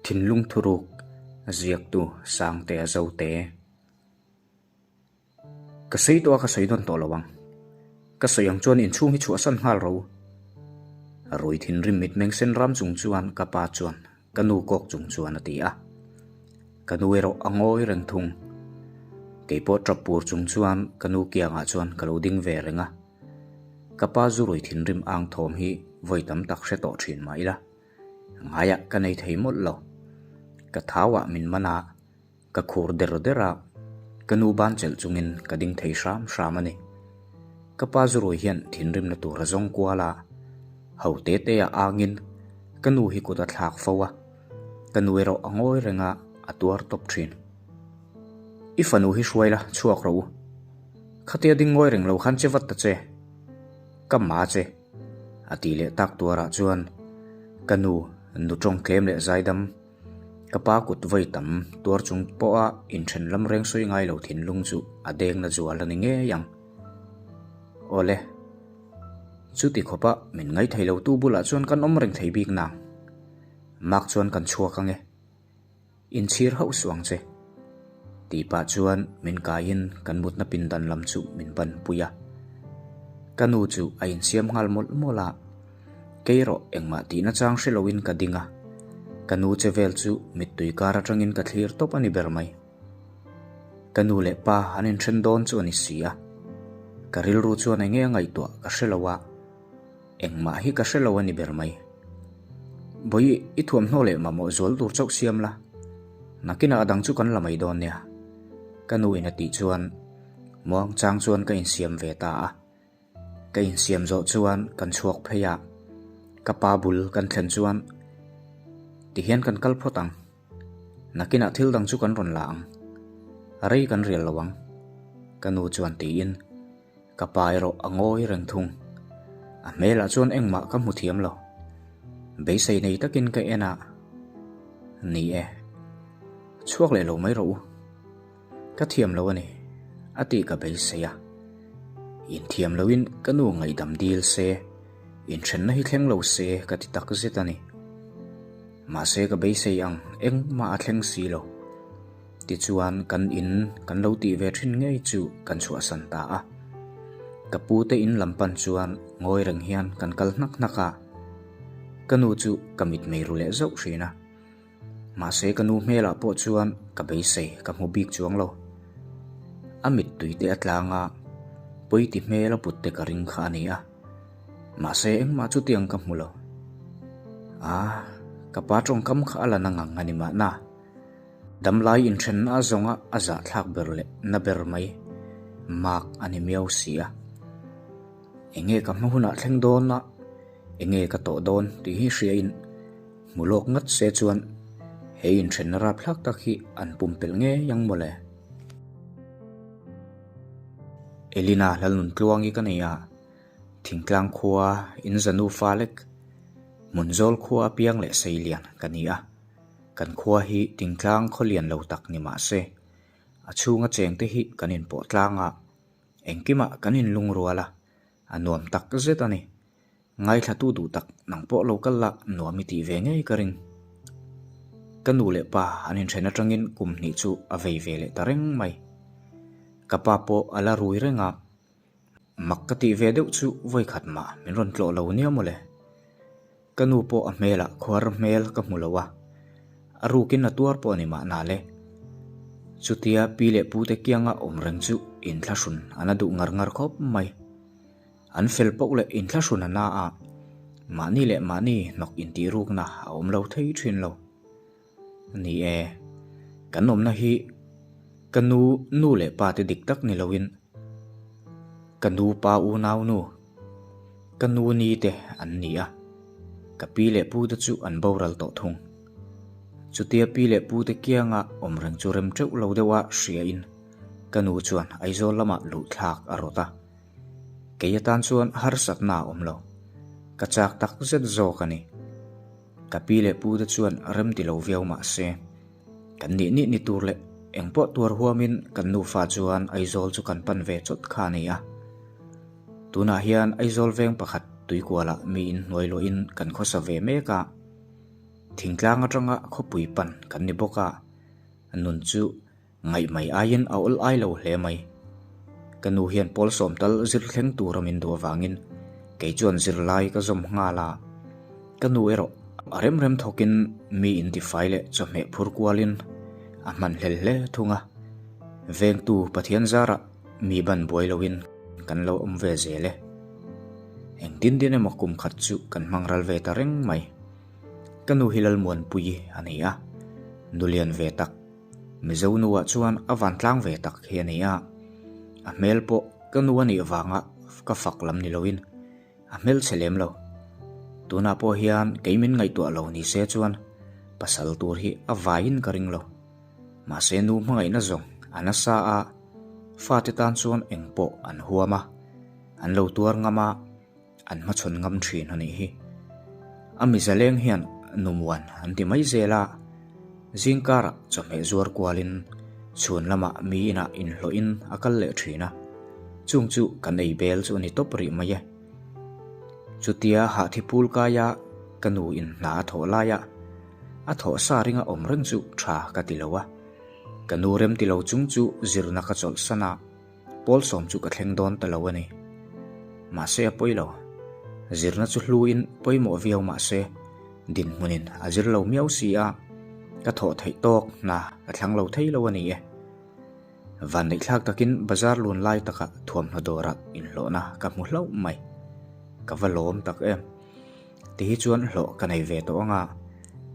Thinlung thuruk ziaktu Sangtea Zote. Ka sawi tawh a ka sawi dawn tawh lo ang. Ka sawi ang chuan inchhung hi chhuahsan nghal ro. Rui thinrim mitmeng sen ram chung chuan ka pa chuan ka nu kawk chung chuan a ti a. Ka nu erawh a ngawi reng thung. Keipawh tap pur chung chuan ka nu kiangah chuan ka lo ding ve reng a. Ka pa zu rui thinrim ang thawm hi vawi tam tak hre tawh thin mah ila. Ngaiah ka nei thei mawlh lo. Ka thauah min man a, ka khur der der a, ka nu ban chelh chungin ka ding thei hram hram a ni. Ka pa zurui hian thinrimna tur a zawng kual a, ho te te ah angin ka nu hi kut a thlak fo a, ka nu erawh a ngawi reng a, a tuar tawp thin. I fanu hi hruai la, chhuak rawh u. Khatia ding ngawi reng lo khan che vat ta che. Ka ma che. A ti leh tak tuarah chuan ka nu nu tawng tlem leh zaidam, ka pa kut vawi tam tuar chung pawha inthen lam reng sawi ngai lo thinlung chu a deng na zual a ni ngei ang. Awle, chuti khawpa min ngaithei lo tu bulah chuan kan awm reng thei bik nang. Mark chuan kan chhuak ange. Inchhir hauh suh ang che. Tih pah chuan min kaiin kan mutna pindan lam chu min ban pui a. Ka nu chu a insiam nghal mawlh mawlh a, kei erawh engmah tihna chang hre loin ka ding a. Ka nu che vel chu mittui kar atangin ka thlir tawp a ni ber mai. Ka nu leh pa an inthen dawn chu a ni si a. Ka rilru chuan enge a ngaihtuah ka hre lo a. Engmah hi ka hre lo a ni ber mai. Bawi, i thuamhnaw leh mamawh zual tur chauh siam la. Nakinah a dang chu kan la mai dawn nia. Ka nu in a tih chuan muang chang chuan ka insiam ve ta a. Ka insiam zawh chuan kan chhuak phei a. Ka pa bul kan thlen chuan tihian kan kal phawt ang. Nakinah thil dang chu kan rawn la ang. Rei kan rial lo ang. Ka nu chuan tiin. Ka pa erawh a ngawi reng thung. A hmelah chuan engmah ka hmu thiam lo. Beisei nei takin ka en a, Ni e, chhuak leh lo mai rawh u. Ka thiam lo a ni, a tih ka beisei a. Inthiam loin ka nu ngaihdam dil se, inthenna hi thleng lo se ka ti tak zet a ni. Mahse ka beisei ang engmah a thleng si lo. Tichuan kan in kan lo tih ve thin ngei chu kan chhuahsan ta a. Ka pu te in lam pan chuan ngawi reng hian kan kal hnak hnak a. Ka nu chu ka mitmei ru leh zauh thin a. Mahse ka nu hmelah pawh chuan ka beisei ka hmu bik chuang lo. A mittui te a tlang a, pawi ti hmel a put te ka ring kha a ni a. Mahse engmah chutiang ka hmu lo. Ah, ka pa tawngkam kha a la na ngang a ni mahna. Damlai inthenna a zawnga a zahthlak ber leh na ber mai mak a ni miau si a. Enge ka hma hunah thleng dawn a, enge ka tawh dawn tih hi hriain hmu lawk ngat se chuan he inthenna rapthlak tak hi an pumpelh ngei ang mawle. Elina Lalnuntluangi ka nei a, Thingtlang khua inzanu fa lek, Hmunzawl khua apiang leh Seilian ka ni a. Kan khua hi tingtlang khaw lian lo tak ni mah se, a chhunga chengte hi kan inpawh tlang a, engkimah kan inlungrual a, a nuam tak zet a ni. Ngaithlatu duh tak nang pawh lo kal la nuam i tih ve ngei ka ring. Ka nu leh pa an inthen atangin kum hnih chu a vei ve leh ta reng mai. Ka pa pawh a la rui reng a. Mak ka tih ve deuh chu vawikhat mah min rawn tlawh lo nia mawle. Ka nu pawh a hmelah khuar hmel ka hmu lo a, a rukin a tuar pawh a ni mahna le. Chutia pi leh pute kianga awm reng chu inthlahrun a na duh ngar ngar khawp mai. An fel poh leh inthlahrun a na a, mahni leh mahni hnawk intih rukna a awm lo thei thin lo. Ni e, kan awmna hi ka nu nu leh pa te dik tak ni loin ka nu pa unau nu, ka nu ni te an ni a, ka pi leh pu te chu an boral tawh thung. Chutia pi leh pu te kianga awm reng chu rem teuh lo deuha hriain ka nu chuan Aizawl lamah luh thlak a rawt a, kei atan chuan harsatna a awm lo, ka chak tak zet zawk a ni. Ka pi leh pu te chuan rem ti lo viau mah se, kan nih nih ni tur leh engpawh tuar huamin kan nufa chuan Aizawl chu kan pan ve chawt kha a ni a. Tunah hian Aizawl veng pakhat tuikualah mi inhnuai luahin kan khawsa ve mek a. Thingtlang atanga khawpui pan kan ni bawk a, nun chu ngaih mai aiin a awl ai lo hle mai. Ka nu hian pawl sawm tal zir thleng tura min duh avangin kei chuan zirlai ka zawm nghal a. Ka nu erawh a rem rem thawkin mi intifai leh chawhmeh phur kualin a hman hlel hle thung a. Vengtu Pathian zarah mi ban buai loin kan lo awm ve zel e. Engtin din emaw kum khat chu kan hmang ral ve ta reng mai. Ka nu hi Lalmuanpuii a ni a, nu lian ve tak, Mizo nuah chuan a vantlang ve tak hi a ni a. A hmel pawh ka nu a nih vanga ka fak lam ni loin a hmel chhe lem lo. Tunah pawh hian kei min ngaihtuah lo ni se chuan pasal tur hi a vaiin ka ring lo. Mahse nu hmangaihna zawng a nasa a, fate tan chuan eng pawh an huam a, an lo tuar ngam a, An hmachhawn ngam thin a nih hi. A mizaleng hian numuan an ti mai zel a, zingkarah chawhmeh zuar kualin chhun lamah mi inah inhlawhin a kal leh thin a, chung chu kan ei bel chu a ni tawp rih mai e. Chutia hahthi phul kaia ka nu in hna a thawh laia a thawh sa ringa awm reng chu tha ka ti lo a, ka nu rem ti lo chung chu zirna ka chawlhsan a, Pawl sawm chu ka thleng dawn ta lo a ni. Mahse a pawi lo. Zirna chu hluin pawimawh viau mahse dinhmunin a zir lo miau si a, ka thawh theih tawk hna ka thlang lo thei lo a ni e. Vanneihthlak takin bazar lun lai takah thuamhnaw dawrah inhlawhna ka hmu hlauh mai. Ka va lawm tak em. Tihi chuan hlawh ka nei ve tawh ang a,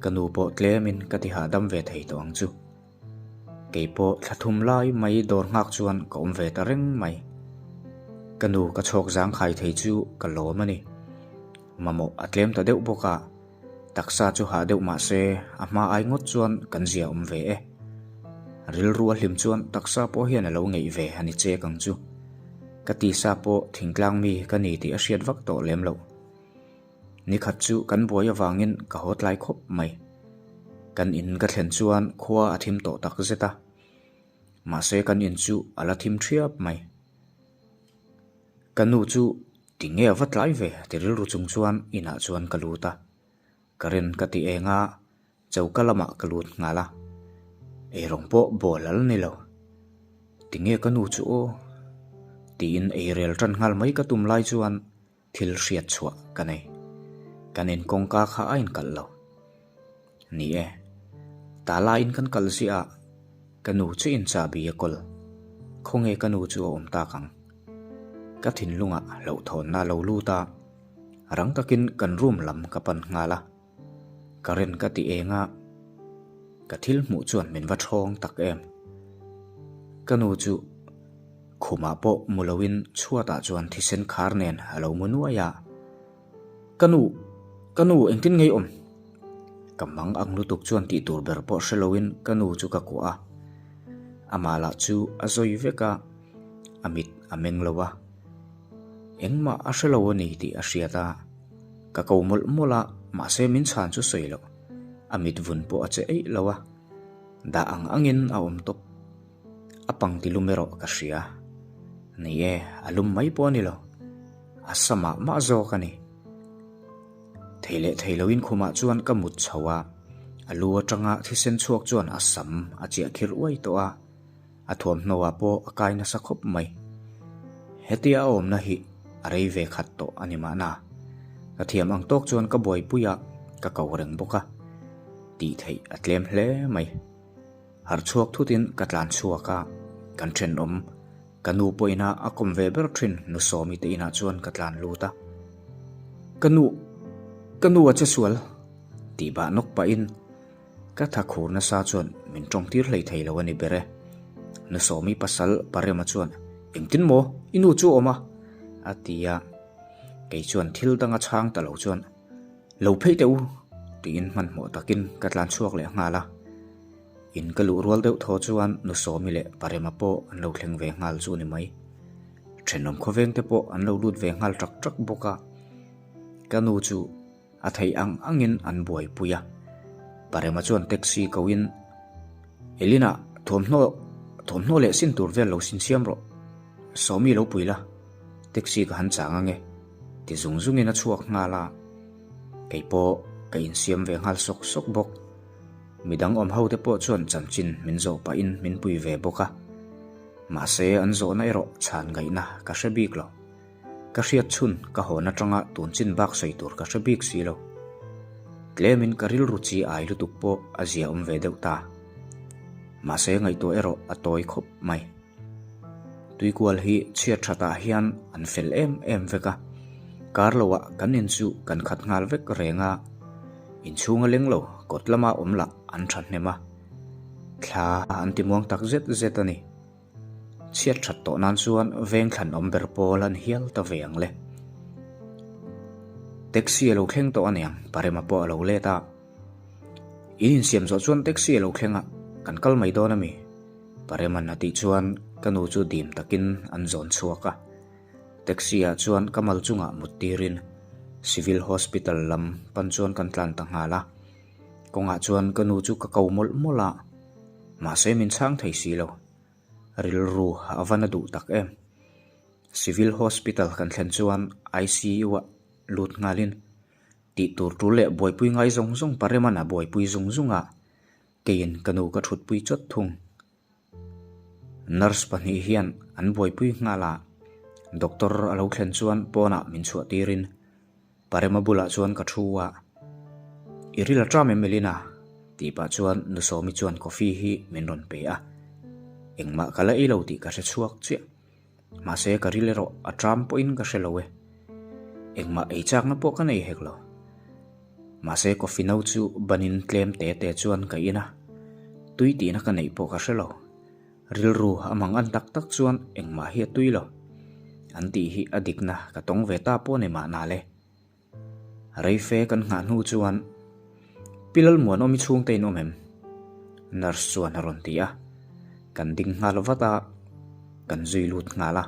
ka nu pawh tlemin ka ti hahdam ve thei tawh ang chu. Kei pawh thla thum lai mai dawr nghak chuan ka awm ve ta reng mai. Ka nu ka chhawk zangkhai thei chu ka lawm a ni. Mamawh a tlem ta deuh bawk a, taksa chu hah deuh mah se a hma ai ngawt chuan kan zia awm ve e. Rilru a hlim chuan taksa pawh hian a lo ngeih ve a ni chek ang chu. Ka tisa pawh thingtlang mi ka ni tih a hriat vak tawh lem loh. Nikhat chu kan buai avangin ka haw tlai khawp mai. Kan in ka thlen chuan khua a thim tawh tak zet a, mahse kan in chu a la thim thiap mai. Ka nu chu ti nge a va tlai ve ti rilru chung chuan inah chuan ka lut a, current ka ti eng a, choka lamah ka lut nghal a, eirawng pawh bawl al ni lo. Ti nge ka nu chu aw? Tiin eirel tan nghal mai ka tum lai chuan Thil hriat chhuah ka nei. Kan in kawngka kha a inkalh lo. Ni e, tala in kan kal ziah a, ka nu chu in chahbi a kawl. Khawnge ka nu chu a awm tak ang? Ka thinlungah hlauhthawnna a lo lut a, rang takin kan room lam ka pan nghal a. Current ka ti eng a, ka thil hmuh chuan min va thawng tak em. Ka nu chu khumah pawh mu loin chhuatah chuan thisen khar nen a lo mu nuai a. Ka nu, ka nu engtin ngei awm? Ka mang ang lutuk chuan tih tur ber pawh hre loin ka nu chu ka kuah a. Amah lah chu a zawi vek a, a mit a meng lo a. Engmah a hre lo a ni tih a hriat a. Ka ko mawlh mawlh a, mahse min chhan chu sawi loh. A mit vun pawh a che eih lo a, dah ang angin a awm tawp. A pangti lum erawh ka hria. Ni e, a lum mai pawh a ni lo. A sa mah mah zawk a ni. Thei leh thei loin khumah chuan ka mut chho a, a lu atanga thisen chhuak chuan a sam a chiah khir uai tawh a. A thuamhnaw ah pawh a kai nasa khawp mai. Hetia a awmna hi a rei ve khat tawh a ni mahna. Ka thiam ang tawk chuan ka buaipui a, ka ko reng bawk a. Tih theih a tlem hle mai. Harh chhuak thutin ka tlan chhuak a, kan thenawm ka nu pawh ina a kawm ve ber thin nu Sawmi te inah chuan ka tlan lut a. Ka nu, ka nu a che sual tih bah nawk pahin Ka tha khur nasa chuan min tawng tir hlei thei lo a ni ber e. Nu Sawmi pasal Parema chuan, Engtin maw? I nu chu a awm a? a ti a. Kei chuan thil danga chhang ta lo chuan, Lo phei teh u! tiin hmanhmawh takin ka tlan chhuak leh nghal a. In ka luh rual deuh thaw chuan Nu Sawmi leh Parema pawh an lo thleng ve nghal chu a ni mai. Thenawm khawveng te pawh an lo lut ve nghal ṭak ṭak bawk a. Ka nu chu. A theih ang angin an buaipui a. Parema chuan taxi koin, Elina, thuamhnaw, thuamhnaw leh sin tur vel lo sin siam rawh. Sawmi lo pui la, taxi ka han chang ange, ti zung zungin a chhuak nghal a. Kei pawh ka insiam ve nghal sawk sawk bawk. Midang awm ho te pawh chuan chanchin min zawh pahin min pui ve bawk a. Mahse an zawhna erawh chhan ngaihna ka hre bik lo. Ka hriat chhun ka hawn atanga tun chin bak sawi tur ka hre bik si lo. Tlemin ka rilru chi ai lutuk pawh a zia awm ve deuh ta. Mahse ngaihtuah erawh a tawi khawp mai. Tuikual hi chhiat thatah hian an fel em em vek a, kar loah kan in chu kan khat nghal vek reng a, inchhunga leng lo kawt lama awm lah an tha hnem a, thla an ti muang tak zet zet a ni. Chhiat that tawh nan chuan veng thlan awm ber pawl an hial ta ve ang le. Taxi a lo thleng tawh aniang, Parema pawh a lo let a. In insiam zawh chuan taxi a lo thleng a, kan kal mai dawn a mi? Pareman a tih chuan ka nu chu dim takin an zawn chhuak a. Taxi ah chuan ka mal chungah mut tirin Civil Hospital lam pan chuan kan tlan ta nghal a. Kawngah chuan ka nu chu ka ko mawlh mawlh a, mahse min chhang thei si lo. Rilru a va na duh tak em. Civil Hospital kan thlen chuan ICU ah lut nghalin tih tur tul leh buaipui ngai zawng zawng Pareman a buaipui zung zung a, Keiin ka nu ka thutpui chawt thung. Nurse pahnih hian an buaipui nghal a, doctor a lo thlen chuan pawnah min chhuah tirin Parema bulah chuan ka thu a, I ril a ṭam em Elina? tih pah chuan nu Sawmi chuan coffee hi min rawn pe a, engmah ka la ei lo tih ka hre chhuak chiah. Mahse ka ril erawh a ṭam pawhin ka hre lo e. Engmah ei chakna pawh ka nei hek lo. Mahse coffee no chu banin tlem te te chuan ka in a, tui tihna ka neih pawh ka hre lo. Rilru a mang an tak tak chuan engmah hi a tui lo. An tih hi a dikna ka tawng ve ta pawh ni mahna le. Reife kan nghah hnu chuan Pi Lalmuanawmi chhungte in awm em? Nurse chuan a rawn ti a. Kan ding nghal vat a, kan zui lut nghal a.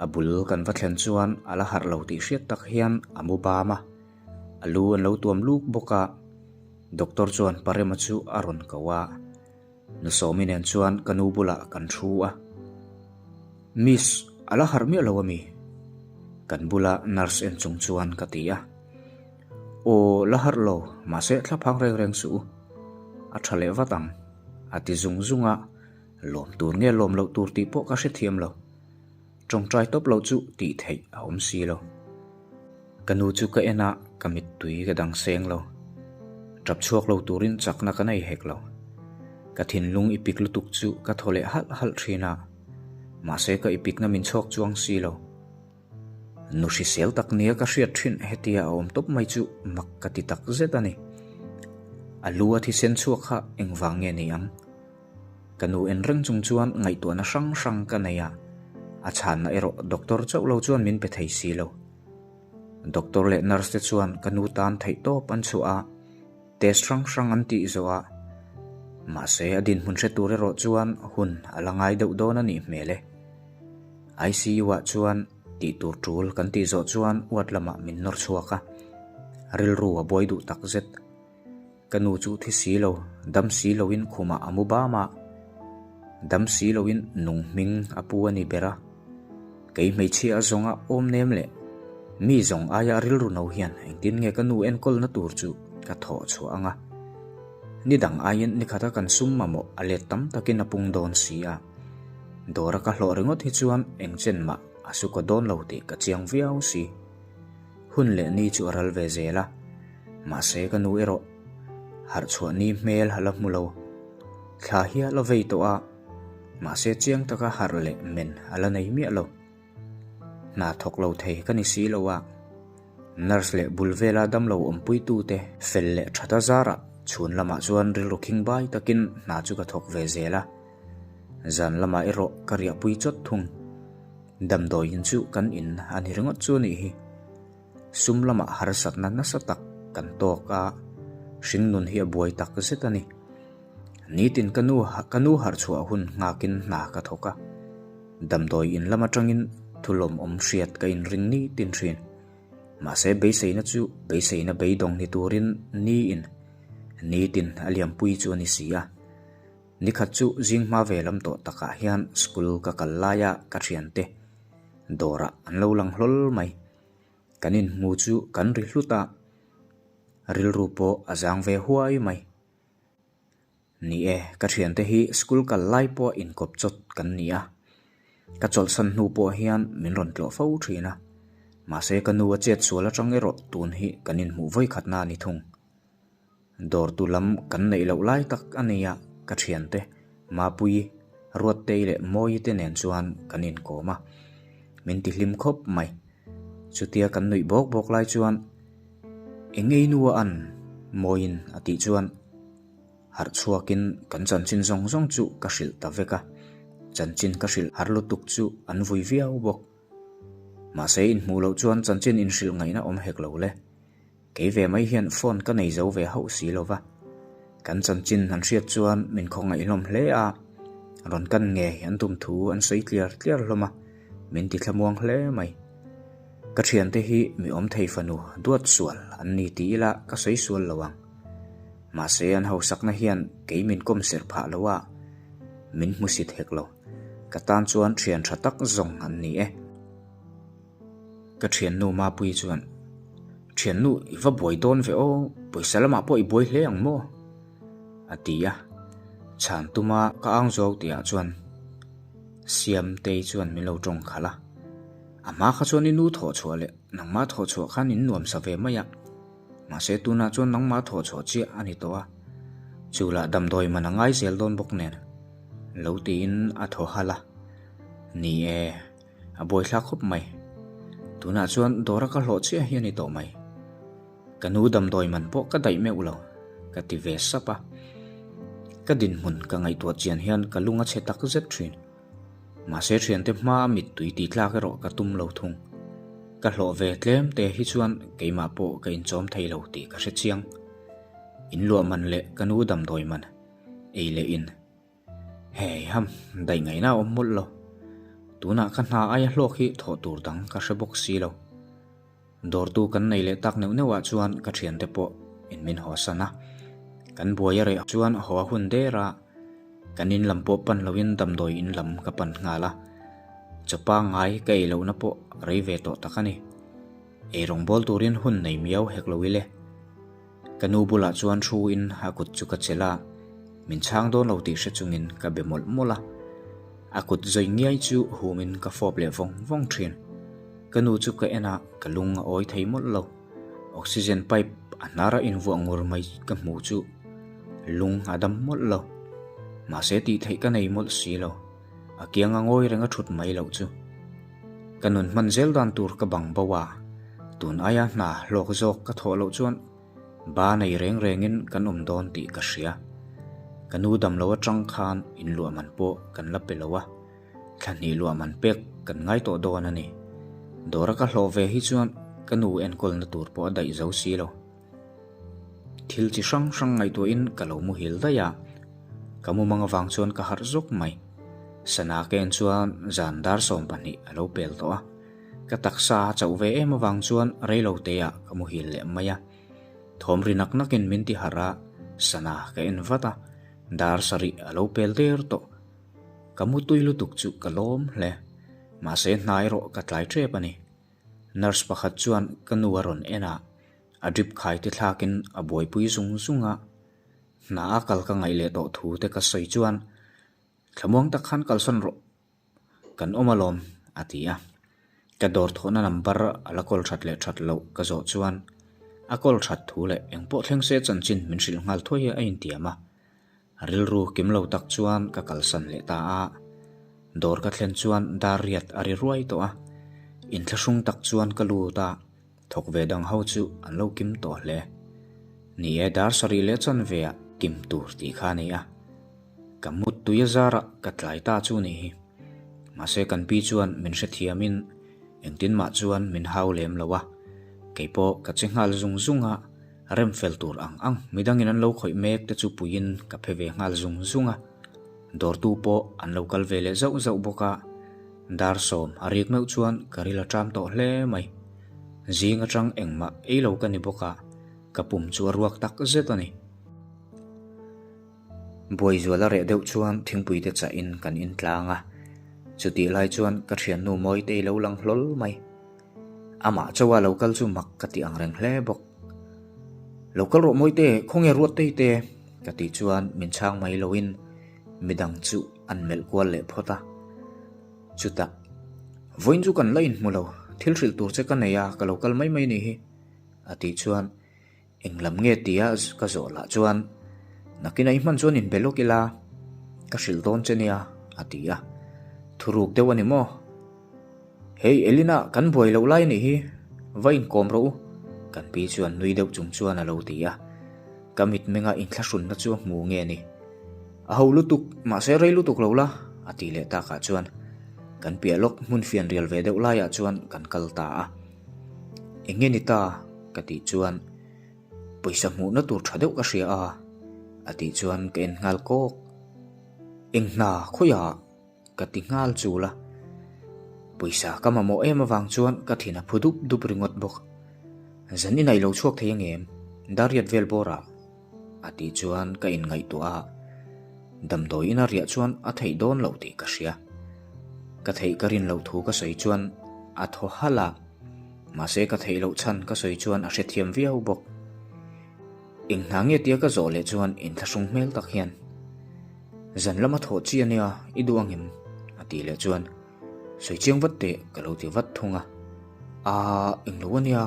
A bul kan va thlen chuan a la harh lo tih hriat tak hian a mu bam a. A lu an lo tuam luk bawk a, doctor chuan Parema chu a rawn ko a, Nu Sawmi nen chuan ka nu bulah kan thu a, Miss, a la harh miah lo a mi? Kan bula nurse en chung chuan ka ti a, Aw, la harh lo, mahse thla phang reng reng suh u, a tha leh vat ang, a ti zung zung a, lawm tur nge lawm loh tur tih pawh ka hrethiam lo. Tawngtai tawp loh chu tih theih a awm si lo. Ka nu chu ka en a, ka mittui ka dang seng lo. Tap chhuak lo turin chakna ka nei hek lo. Ka thinlung i pik lutuk chu ka thaw leh halh halh thin a, mahse ka i pikna min chhawk chuang si lo. Nu hrisel tak nia ka hriat thin hetia a awm tawp mai chu mak ka ti tak zet a ni. A lu a thisen chhuak kha engvang nge ni ang? Ka nu en reng chung chuan ngaihtuahna hrang hrang ka nei a, a chhanna erawh doctor chauh lo chuan min pe thei si lo. Doctor leh nurse te chuan ka nu tan theihtawp an chhuah a, test hrang hrang an tih zawh a, mahse a dinhmun hre tur erawh chuan hun a la ngai deuh dawn a nih hmel e. ICU ah chuan tih tur tul kan tih zawh chuan ward lamah min nawr chhuak a, rilru a buai duh takzet. Ka nu chu thi si lo, dam si loin khumah a mu bam a, dam si loin nung hming a pu a ni ber a. Kei hmeichhia a zawnga awm nem leh mi zawng aia rilru no hian engtin nge ka nu enkawlna tur chu ka thawh chhuah ang a. Ni dang aiin ni khata kan sum mamawh a let tam takin a pung dawn si a. Dawra ka hlawh ringawt hi chuan eng chen mah a su ka dawn lo tih ka chiang viau si. Hun leh ni chu a ral ve zel a, mahse ka nu erawh harh chhuah ni hmel a la hmu lo. Thla hi a la vei tawh a, mahse chiang taka harh leh men a la nei miah lo. Hna thawk lo thei ka ni si lo a, nurse leh bul vela damlo awmpuitute fel leh that a zarah chhun lamah chuan rilru khing bai takin hna chu ka thawk ve zel a, zan lamah erawh ka riahpui chawt thung. Damdawiin chu kan in a ni ringawt chu a nih hi. Sum lamah harsatna nasa tak kan tawk a, hringnun hi a buai tak zet a ni. Nitin ka nu ka nu harh chhuah hun nghakin hna ka thawk a, damdawi in lam atangin thulawmawm hriat ka inring nitin thin. Mahse beiseina chu beiseina beidawng ni turin niin nitin a liampui chu a ni si a. Nikhat chu zing hma ve lam tawh takah hian school ka kal laia ka thiante dawrah an lo lang hlawl mai. Kan inhmu chu kan ri hlut a. Rilru pawh a zang ve huai mai. Ni e, ka thiante hi school kal lai pawh inkawp chawt kan ni a. Ka chawlhsan hnu pawh hian min rawn tlawh fo thin a. Mahse ka nu a chet sual atang erawh tun hi kan inhmuh vawikhatna a ni thung. Dawrtu lam kan neih loh lai tak a ni a, ka thiante Mapuii, Ruattei leh Mawii te nen chuan kan inkawm a. Min tihlim khawp mai. Chutia kan nuih bawk bawk lai chuan Eng ei nu a an? Mawiin a tih chuan harh chhuakin kan chanchin zawng zawng chu ka hrilh ta vek a. Chanchin ka hrilh har lutuk chu an vui viau bawk. Mahse inhmuh loh chuan chanchin inhrilh ngaihna awm hek lo le. Kei ve mai hian phone ka nei zo ve hauh si lo va. Kan chanchin han hriat chuan min khawngaih hlawm hle a, rawn kan ngei an tum thu an sawi tliar tliar hlawm a, min ti thlamuang hle mai. Ka thiante hi mi awm thei fanu duat sual an ni ti ila ka sawi sual lo ang. Mahse an hausakna hian kei min kawm serh phah lo a, min hmusit hek lo. Ka tan chuan thian tha tak zawng an ni e. Ka thiannu Mapuii chuan, Thiannu, i va buai dawn ve aw, pawisa lamah pawh i buai hle ang maw? a ti a. Chhan tuma ka ang zawk tihah chuan Siamtei chuan min lo tawng khalh a. A hma kha chuan i nu thawh chhuah leh nangmah thawh chhuah khan in nuam sa ve mai a. Mahse tunah chuan nangmah thawh chhuah chiah a ni tawh a. Chu lah damdawi man a ngai zel dawn bawk nen lo tiin a thaw halh a. Ni e. A buaithlak khawp mai. Tunah chuan dawra ka hlawh chiah hi a ni tawh mai. Ka nu damdawi man pawh ka daih meuh lo, ka ti ve sap a. Ka dinhmun ka ngaihtuah chian hian ka lung a chhe tak zet thin. Mahse thiante hma a mittui tih tlak erawh ka tum lo thung. Ka hlawh ve tlem te hi chuan keimah pawh ka inchawm thei lo tih ka hre chiang. Inluah man leh ka nu damdawi man ei leh in. Hei ham, daih ngaihna a awm mawlh lo. Tunah ka hna aia hlawk hi thawh tur dang ka hre bawk si lo. Dawrtu kan nei leh tak neuh neuhah chuan ka thiante pawh in min haw san a. Kan buai a reh chuan haw a hun der a, kan in lam pawh pan loin damdawi in lam ka pan nghal a. Chaw pangngai ka ei lohna pawh rei ve tawh tak a ni. Eirawng bawl turin hun nei miau hek lo ile. Ka nu bulah chuan thu in a kut chu ka chelh a, min chhang dawn lo tih hre chungin ka be mawlh mawlh a. A kut zawi ngiai chu hum in ka fawp leh vawng vawng thin. Ka nu chu ka en a, ka lung a awi thei mawlh lo. Oxygen pipe a hnar a invuah ngur mai ka hmu chu lung a dam mawlh lo. Mahse tih theih ka nei mawlh si lo. A kiang a ngawi reng a thut mai loh chu. Ka nun hman zel dan tur ka bang bo a, tun aia hna hlawk zawk ka thawh loh chuan ba nei reng rengin kan awm dawn tih ka hria. Ka nu dam lo atang khan inluah man pawh kan la pe lo a, thla hnih luah man pek kan ngai tawh dawn a ni. Dawra ka hlawh ve hi chuan ka nu enkawlna tur pawh a daih zo si lo. Thil chi hrang hrang ngaihtuahin ka lo muhil daih a, ka mumang avang chuan ka harh zawk mai. Sana ka en chuan zan dar 12 a lo pel tawh a, ka taksa a chauh ve em avang chuan reilo teah ka muhil leh mai a. Thawm ri nak nakin min ti harh a, sana ka en vat a, dar sarih a lo pel der tawh. Ka mutui lutuk chu ka lawm hle, mahse hna erawh ka tlai tep a ni. Nurse pakhat chuan ka nu a rawn en a, a drip khai te thlakin a buaipui zung zung a. Hna a kal ka ngaih leh tawh thu te ka sawi chuan, Thlamuang tak khan kalsawn rawh, kan awm alawm, a ti a. Ka dawr thawhna number a la call that leh that loh ka zawh chuan a call that thu leh engpawh thleng se chanchin min hrilh nghal thuai hi a intiam a. Rilru kim lo tak chuan ka kalsan leh ta a. Dawr ka thlen chuan dar riat a ri ruai tawh a. Inthlahrung tak chuan ka lut a, thawk ve dang ho chu an lo kim tawh hle. Ni e, dar sarih leh chanve ah kim tur tih kha a ni a. Ka mut tui a zarah ka tlai ta chu nih hi. Mahse kan pi chuan min hrethiamin engtin mah chuan min hau lem lo a. Keipawh ka che nghal zung zung a. Rem fel tur ang ang midangin an lo khawih mek te chu puiin ka phe ve nghal zung zung a. Dawrtu pawh an lo kal ve leh zauh zauh bawk a. Dar sawm a rik meuh chuan ka ril a ṭam tawh hle mai. Zing aṭang engmah ei lo ka ni bawk a, ka pum chu a ruak tak zet a ni. Buaizual a reh deuh chuan thingpui te chahin kan intlang a. Chutih lai chuan ka thiannu Mawitei lo lang hlawl mai. Amah chauha lo kal chu mak ka ti ang reng hle bawk. Lo kal rawh Mawite, khawnge Ruattei te? ka tih chuan min chhang mai loin midang chu an melh kual leh phawt a. Chutah, Vawiin chu kan la inhmu lo, thil hrilh tur che ka nei a, ka lo kal mai mai nih hi, a tih chuan Englam nge tia ka zawh lah chuan, Nakin a i hman chuan inbe lawk ila, ka hrilh dawn che nia, a ti a. Thuruk deuh a ni maw? Hei Elina, kan buai loh lai a nih hi, va inkawm rawh u, kan pi chuan nui deuh chung chuan a lo ti a. Ka mitmenga inthlahrunna chu a hmu nge ni? A ho lutuk, mahse rei lutuk lo la, a ti leh takah chuan kan piah lawk hmun fian rial ve deuh laiah chuan kan kal ta a. Eng nge ni ta? ka tih chuan pawisa hmuhna tur tha deuh ka hria a, a tih chuan ka en nghal kawk. Eng hna khawiah ka ti nghal chul a, pawisa ka mamawh em avang chuan ka thin a phu dup dup ringawt bawk. Zan inah i lo chhuak thei angem? Dariat vel bawrah A tih chuan ka inngaihtuah a, damdawi ina riah chuan a theih dawn loh tih ka hria. Ka theih ka rin loh thu ka sawi chuan a thaw halh a, mahse ka theih loh chhan ka sawi chuan a hrethiam viau bawk. Eng hna nge tia ka zawh leh chuan inthlahrung hmel tak hian, Zan lama thawh chi ania i duh angem? a tih leh chuan sawi chiang vat teh ka lo ti vat thung a, Aa englo ania.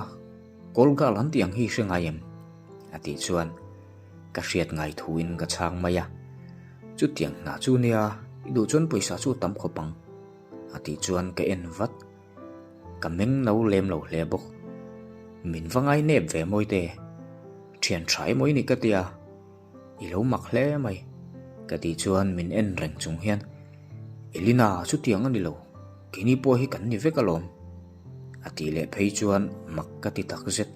Call girl an tih ang hi i hre ngai em? A tih chuan ka hriat ngai thuin ka chhang mai a. Chutiang hna chu nia, i duh chuan pawisa chu a tam khawp ang. A tih chuan ka en vat. Ka meng no lem lo hle bawk. Min va ngai nep ve Mawite. Thian tha emaw i ni ka tia. I lo mak hle mai. Ka tih chuan min en reng chung hian, Elina, chutiang a ni lo. Keini pawh hi kan ni vek alawm. A tih leh phei chuan mak ka ti tak zet.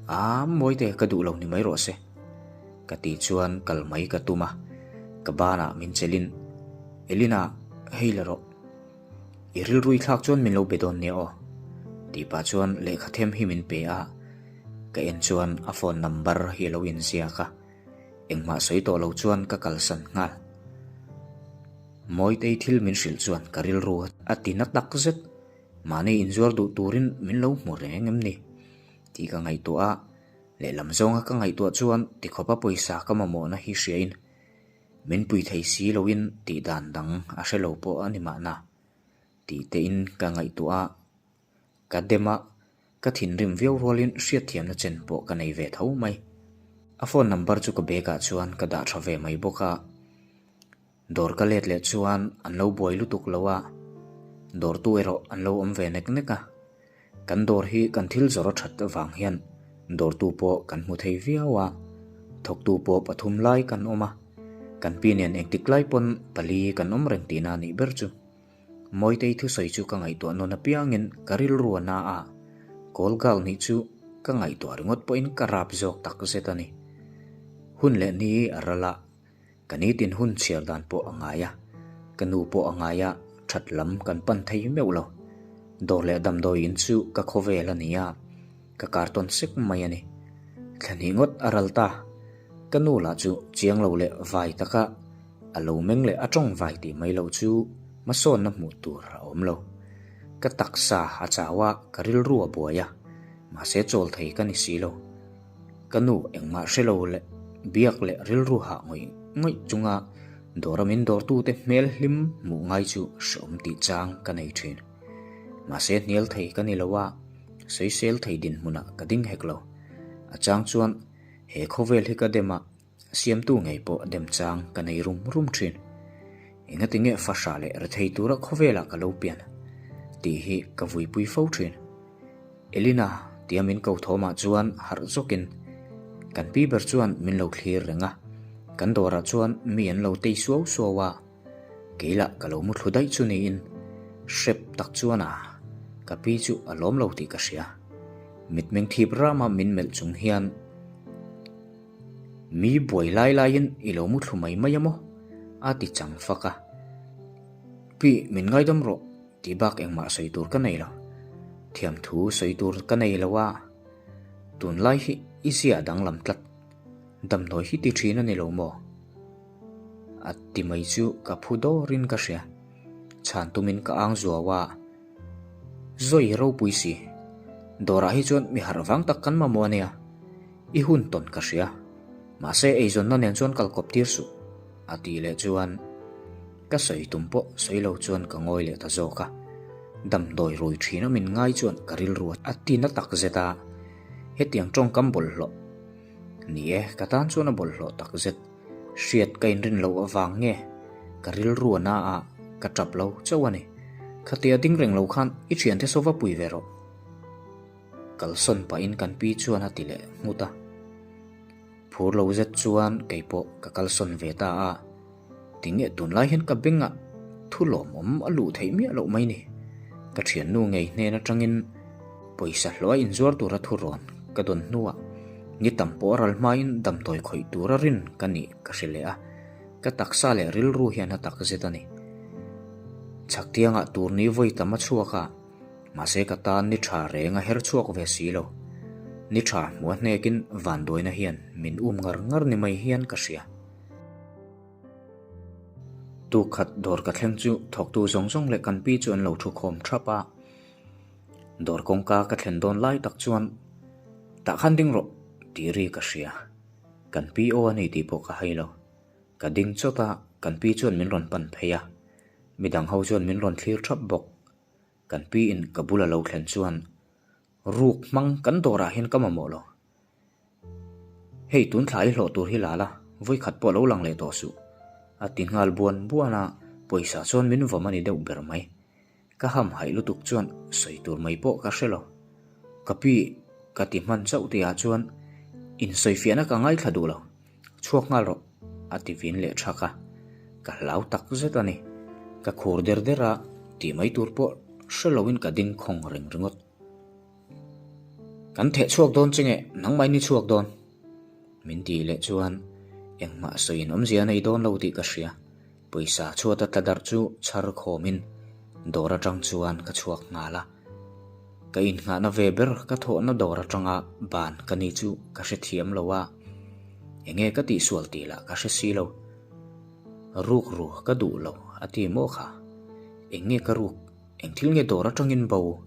Aa, Mawite ka duh lo ni mai rawh se. Ka tih chuan kal mai ka tum a, ka banah min chelin, Elina, hei la rawh. I rilru i thlak chuan min lo be dawn nia aw. Tih pah chuan lehkha them hi min pe a, ka en chuan a phone number hi a lo inziak a, engmah sawi tawh lo chuan ka kalsan nghal. Mawitei thil min hrilh chuan ka rilru a ti na tak zet, mahni inzuar duh turin min lo hmu reng em ni tih ka ngaihtuah a, lehlam zawnga ka ngaihtuah chuan tikhawpa pawisa ka mamawhna hi hriain min pui thei si loin tih dan dang a hre lo pawh a ni mahna tih tein ka ngaihtuah a, ka dem a, Ka thinrim viau rualin hriatthiamna chen pawh ka nei ve tho mai. A phone number chu ka bag ah chuan ka dah tha ve mai bawk a. Dawr ka let leh chuan an lo buai lutuk lo a, dawrtu erawh an lo awm ve nek nek a. Kan dawr hi kan thil zawrh a that avang hian dawrtu pawh kan hmu thei viau a, thawktu pawh pathum lai kan awm a. Kan pi nen engtik lai pawn pali kan awm reng tihna a nih ber chu. Mawitei thusawi chu ka ngaihtuah nawn apiangin ka rilru a na a, call girl nih chu ka ngaihtuah ringawt pawhin ka rap zawk tak zet a ni. Hun leh ni a ral a, ka nitin hun chhiar dan pawh a ngai a, ka nu pawh a ngai a, that lam kan pan thei meuh lo. Dawr leh damdawi in chu ka khawvel a ni a, ka kar tawn sek mai a ni. Thla hnih ngawt a ral ta, ka nu lah chu chiang lo leh vai taka A lo meng leh a tawng vai tih mai loh chu hmasawnna hmuh tur a awm lo. Ka taksa a chau a, ka rilru a buai a, mahse chawl thei ka ni si lo. Ka nu engmah hre lo leh biak leh rilru hah ngawih ngawih chunga dawra min dawrtute hmel hlim hmuh ngai chu hreawm tih chang ka nei thin. Mahse hnial thei ka ni lo a, sawisel thei dinhmunah ka ding hek lo. A chang chuan he khawvel hi ka dem a, Siamtu ngei pawh demchang ka nei rum rum thin. Engati nge fahra leh rethei tura khawvelah ka lo pian tih hi ka vuipui fo thin. Elina tia min ko thawmah chuan harh zawkin kan pi ber chuan min lo thlir reng a, kan dawrah chuan mi an lo tei suau suau a, kei lah ka lo muthlu daih chu niin hrep tak chuan a ka pi chu a lawm lo tih ka hria. Mitmeng thip rama min melh chung hian. Mi buai lai laiin i lo muthlu mai mai a maw? a ti chang fak a. Pi, min ngaidam rawh tih bak engmah sawi tur ka nei lo. Thiamthu sawi tur ka nei lo a, tunlai hi i zia a danglam tlat. Damdawi hi ti thin a ni lo maw? A ti mai chu ka phu dawrin ka hria. Chhan tumin ka ang zuau a. Zawi ropui si. Dawrah hi chuan mi harh vang tak kan mamawh a nia. I hun tawn ka hria, mahse eizawnna nen chuan kal kawp tir suh, a tih leh chuan ka sawi tum pawh sawi lo chuan ka ngawi leh ta zawk a. Damdawi rui thin a min ngai chuan ka rilru a ti na tak zet a, hetiang tawngkam bawlhhlawh ni e, ka tan chuan a bawlhhlawh tak zet. Hriat ka inrin loh avang nge ka rilru a na a, ka tap lo chauh a ni. Khatia ding reng lo khan i thiante saw va pui ve rawh. Kalsawn pahin kan pi chuan a ti leh nghut a. Phur lo zet chuan kei pawh ka kalsawn ve ta a. Tinge tunlai hian ka bengah thu lawmawm a luh theih miah loh mai ni. Ka thiannu ngei hnen atangin pawisa hlawh a inzuar tura thu rawn ka dawn hnuah ni tam pawh a ral hmain damdawi khawih tura rin ka nih ka hre leh a, ka taksa leh rilru hian a tak zet a ni. Chhaktiangah tur ni vawi tam a chhuak a. Mahse ka tan ni tha reng a her chhuak ve si lo. Ni tha hmuh a hnekin vanduaina hian min um ngar ngar ni mai hian ka hria. Tuk khat dawr ka thleng chu thawktu zawng zawng leh kan pi chu an lo thu khawm thap a. Dawr kawngka ka thlen dawn lai tak chuan tah khan ding rawh tih ri ka hria. Kan pi aw a ni tih pawh ka hai lo. Ka ding chawt a, kan pi chuan min rawn pan phei a. Midang ho chuan min rawn thlir thap bawk. Kan pi in ka bula lo thlen chuan ruk hmang kan dawrah hian ka mamawh lo. Hei tun thla i hlawh tur hi la la, vawikhat pawh lo lang leh tawh suh. A ti nghal buan buan a, pawisa chuan min vawm a ni deuh ber mai. Ka hamhaih lutuk chuan sawi tur mai pawh ka hre lo. Ka pi ka ti hman chauh tihah chuan insawifiahna ka ngaithla duh lo. Chhuak nghal rawh, a ti vin leh thak a. Ka hlau tak zet a ni. Ka khur der der a, tih mai tur pawh hre loin ka ding khawng reng ringawt. Kan theh chhuak dawn che nge, nangmah in i chhuak dawn? Min tih leh chuan engmah sawiin awmzia a nei dawn lo tih ka hria. Pawisa chhuata tla darh chu chhar khawmin dawr atang chuan ka chhuak nghal a. Ka innghahna ve ber ka thawhna dawr atanga ban ka ni chu ka hrethiam lo a, enge ka tihsual tih lah ka hre si lo. Ruk ru ka duh lo a ti maw kha? Eng nge ka ruk? Eng thil nge dawr atangin bo?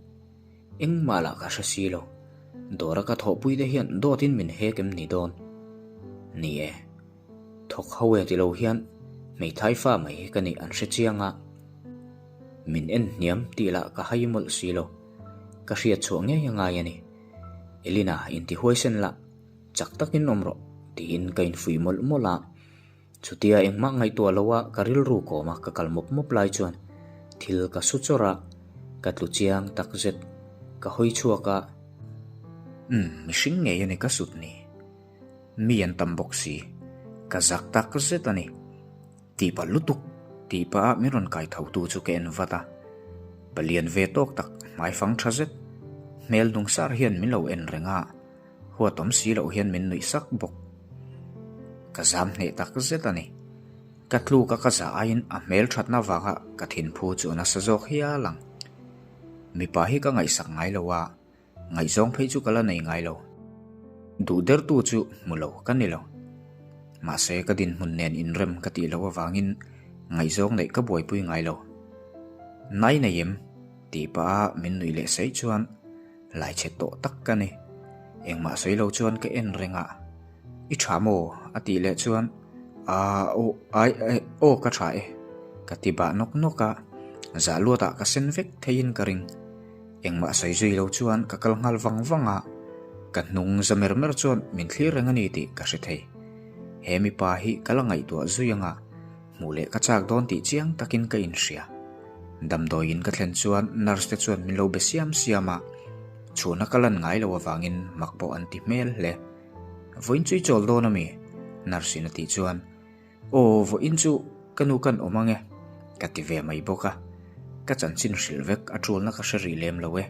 Engmah lah ka hre si lo. Dawra ka thawhpui te hian dawtin min hek em ni dawn? Ni e. Thawk ho e ti lo hian hmeithai fa mai hi ka nih an hre chiang a, min en hniam tih lah ka hai mawlh si lo, ka hriat chhuah ngei a ngai a ni. Elina inti huaisen lah, chak takin awm rawh tiin ka infuih mawlh mawlh a, chutia engmah ngaihtuah lo a ka rilru kawm a ka kal mawp mawp lai chuan thil ka su chawrh a, ka tlu chiang takzet, ka hawi chhuak a, umm mihring ngei a ni ka sut ni. Mi an tam bawk si. Ka zak tak zet a ni. Tih pah lutuk tih pah ah min rawn kai tho tu chu ka en vat a. Palian ve tawk tak hmai fang tha zet. Hmel nung sar hian min lo en reng a, huat awm si loh hian min nuih sak bawk. Ka zam hneh tak zet a ni. Ka tluk a ka zah aiin a hmel thatna vanga ka thinphu chu a nasa zawk hial ang. Mipa hi ka ngaihsak ngai lo a. Ngaihzawng phei chu ka la nei ngai lo. Duh dertu chu hmu lo ka ni lo. Mahse ka dinhmun nen inrem ka tih loh avangin ngaihzawng neih ka buaipui ngai lo. Nai nei em? tih pah a min nuih leh saih chuan lai chhe tawh tak ka ni. Engmah sawi lo chuan ka en reng a. I tha maw? a tih leh chuan Aa aw ai eh aw ka tha e ka ti bah nawk nawk a, zah luatah ka sen vek theiin ka ring. Engmah sawi zui lo chuan ka kal nghal vang vang a, ka hnung za mer mer chuan min thlir reng a ni tih ka hre thei. He mipa hi ka la ngaihtuah zui anga hmuh leh ka chak dawn tih chiang takin ka inhria. Damdawiin ka thlen chuan nurse te chuan min lo be siam siam a, chhuna ka lan ngai lo avangin mak pawh an ti hmel hle. Vawiin chu i chawl dawn a mi? Nurse in a tih chuan, Aw, vawiin chu ka nu kan awm ang e, ka ti ve mai bawk a. Ka chanchin hrilh vek a tulna ka hre rih lem lo e.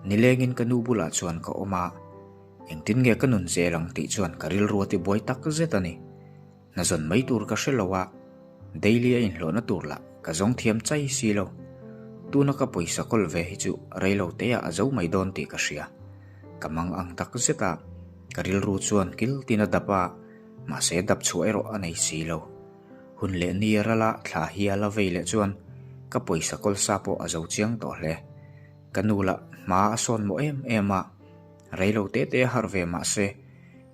Nilengin ka nu bulah chuan ka awm a, engtin nge ka nun zel ang tih chuan ka rilru a ti buai tak zet a ni. Hna zawn mai tur ka hre lo a, daily a inhlawhna tur lah ka zawng thiam chai si lo. Tuna ka pawisa kawl ve hi chu rei lo te ah a zo mai dawn tih ka hria. Ka mang ang tak zet a, ka rilru chuan kil tin a dap a, mahse dap chhuah erawh a nei si lo. Hun leh ni a ral a, thla hial a vei leh chuan ka pawisa kawl sa pawh a zo chiang tawh hle. Ka nu lah hma a sawn mawh em em a, rei lo te te a harh ve mahse.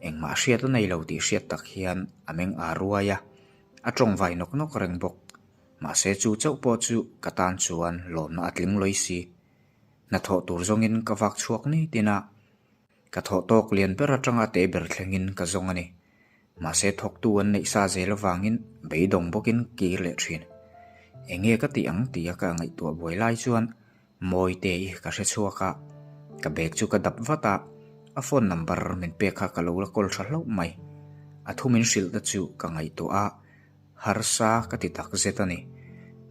Engmah hriat a nei lo tih hriat tak hian a meng â ruai a, a tawngvai nawk nawk reng bawk. Mahse chu chauh pawh chu ka tan chuan lawmna a tling lawi si. Hnathawh tur zawngin ka vak chhuak ni tin a, ka thawh tawk lian ber atanga te ber thlengin ka zawng a ni. Mahse thawktu an neih sa zel avangin beidawng bawkin kir leh thin. Enge ka tih ang tia ka ngaihtuah buai lai chuan Mawite ka hre chhuak a, ka bag chu ka dap vat a, a phone number min pek kha ka lo la kawl tha hlauh mai. A thu min hrilh te chu ka ngaihtuah a, harsa ka ti tak zet a ni.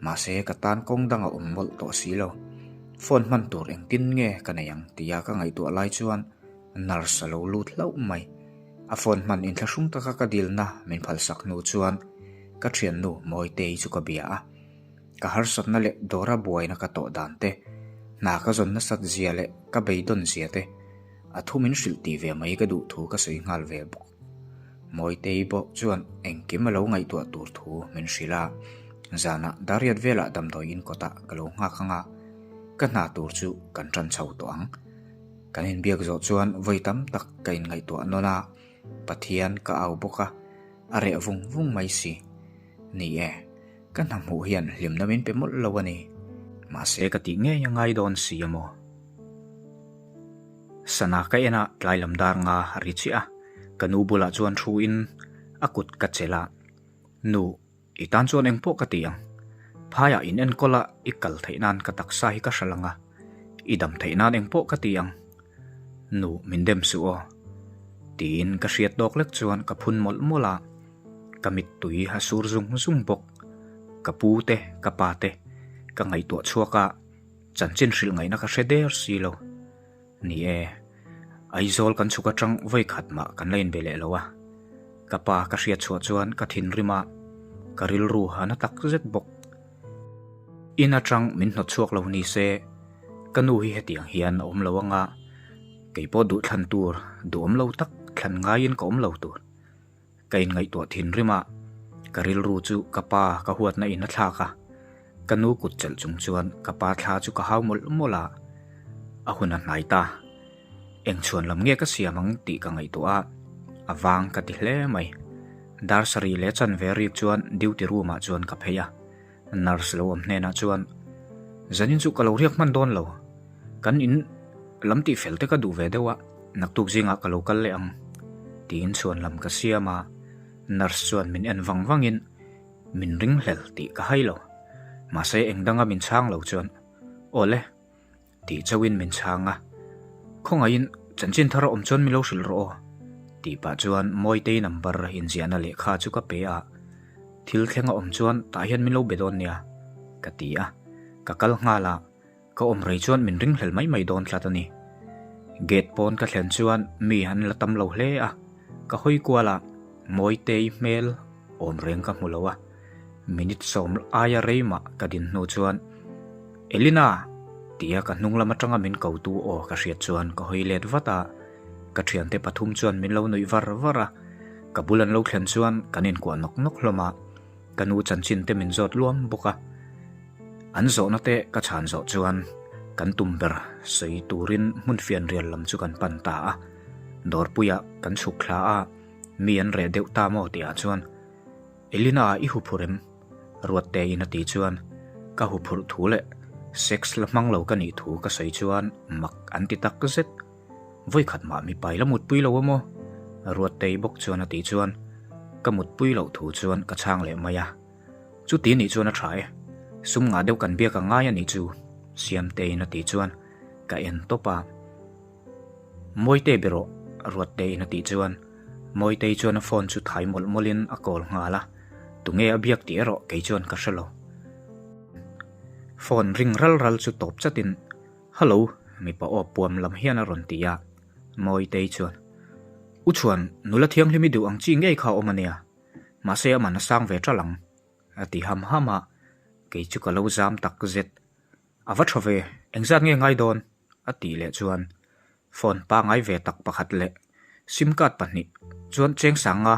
Mahse ka tan kawng dang a awm mawlh tawh si lo. Phone hman tur engtin nge ka nei ang tia ka ngaihtuah lai chuan nurse a lo lut hlauh mai. A phone hman inthlahrung taka ka dilna min phalsak hnu chuan ka thiannu Mawitei chu ka bia a. Ka harsatna leh dawra buaina ka tawh dan te, hna ka zawn nasat zia leh ka beidawn zia te, a thu min hrilh tih ve mai ka duh thu ka sawi nghal ve bawk. Mawitei pawh chuan engkim a lo ngaihtuah tur thu min hrilh a, zanah Dariat velah damdawi in kawtah ka lo nghak ang a, ka hna tur chu kan tan chho tawh ang. Kan inbiak zawh chuan vawi tam tak ka inngaihtuah nawn a, Pathian ka au bawk a, a reh vung vung mai si. Ni e. Ka hna hmuh hian hlimna min pe mawlh lo a ni. Mahse ka tih ngei a ngai dawn si a maw? Sana ka en a, tlai lam dar nga a ri chiah a. Ka nu bulah chuan thu in a kut ka chelh a, Nu, i tan chuan engpawh ka ti ang. Phaiah in enkawl a, i kal theih nan ka taksa hi ka hral ang a. I dam theih nan engpawh ka ti ang. Nu, min dem suh aw. Tiin ka hriat tawk lek chuan ka phun mawlh mawlh a. Ka mittui a sur zung zung bawk. Ka pu te, ka pa te ka ngaihtuah chhuak a, chanchin hrilh ngaihna ka hre der si lo. Ni e, Aizawl kan chhuk atang vawi khat mah kan la inbe leh lo a. Ka pa ka hriat chhuah chuan ka thinrim a, ka rilru a na tak zet bawk. In atang min hnawt chhuak lo ni se, ka nu hi hetiang hian a awm lo anga, kei pawh duhthlan tur duhawm lo tak thlan ngaiin ka awm lo tur. Ka inngaihtuah thinrim a, ka rilru chu ka pa ka huatna in a thlak a, ka nu kut chelh chung chuan ka pa thla chu ka hau mawlh mawlh a, a hun a hnai ta. Eng chhuan lam nge ka siam ang tih ka ngaihtuah a, a vang ka ti hle mai. Dar sarih leh chanve rik chuan duty room ah chuan ka phei a, nurse lo awm hnenah chuan, Zanin chu ka lo riak hman dawn lo, kan in lam tih fel te ka duh ve deuh a, naktuk zingah ka lo kal leh ang, tiin chhuan lam ka siam a, nurse chuan min en vang vangin min ringhlel tih ka hai lo, mahse eng danga min chhang lo chuan, Aw le. Tih chauhin min chhang a, Khawngaihin chanchin thar a awm chuan min lo hrilh rawh aw, tih pah chuan Mawitei number inziahna lehkha chu ka pe a, Thil thleng a awm chuan tah hian min lo be dawn nia, ka ti a, ka kal nghal a, ka awm rei chuan min ringhlel mai mai dawn tlat a ni. Gate pawn ka thlen chuan mi an la tam lo hle a, ka hawi kual a, Mawitei hmel awm reng ka hmu lo a, Minute sawm aia rei mah ka din hnu chuan, Elina! tia ka hnung lam atanga min kotu aw ka hriat chuan ka hawi let vat a, ka thiante pathum chuan min lo nuih var var a, ka bul an lo thlen chuan kan inkuah nawk nawk hlawm a, ka nu chanchin te min zawt luam bawk a. An zawhna te ka chhan zawh chuan kan tum ber sawi turin hmun fianrial lam chu kan pan ta a, dawrpuiah kan chhuk thla a, mi an reh deuh ta maw tihah chuan, Elina i huphurh em? Ruatteiin a tih chuan ka huphurh thu leh sex la hmang lo ka nih thu ka sawi chuan mak an ti tak zet. Vawikhat mah mipa i la mutpui lo a maw? Ruattei bawk chuan a tih chuan ka mutpui loh thu chuan ka chhang leh mai a. Chuti nih chuan a tha e, sum ngah deuh kan biak a ngai a nih chu Siamteiin a tih chuan ka en tawp a. Mawitei be rawh, Ruatteiin a tih chuan Mawitei chuan a phone chu thai mawlh mawlhin a call nghal a, tunge a biak tih erawh kei chuan ka hre lo. Phone ring ral ral chu tawp chatin, Hello, mipa aw puam lam hian a rawn ti a, Mawitei chuan, U Chhuan, nula thianghlim i duh ang chi ngei kha a awm a nia, mahse a man a sang ve ṭalh ang, a ti ham ham a, kei chu ka lo zam tak zet. A va tha ve, engzat nge ngai dawn? a tih leh chuan phone pangai ve tak pakhat leh sim card pahnih chuan cheng sang nga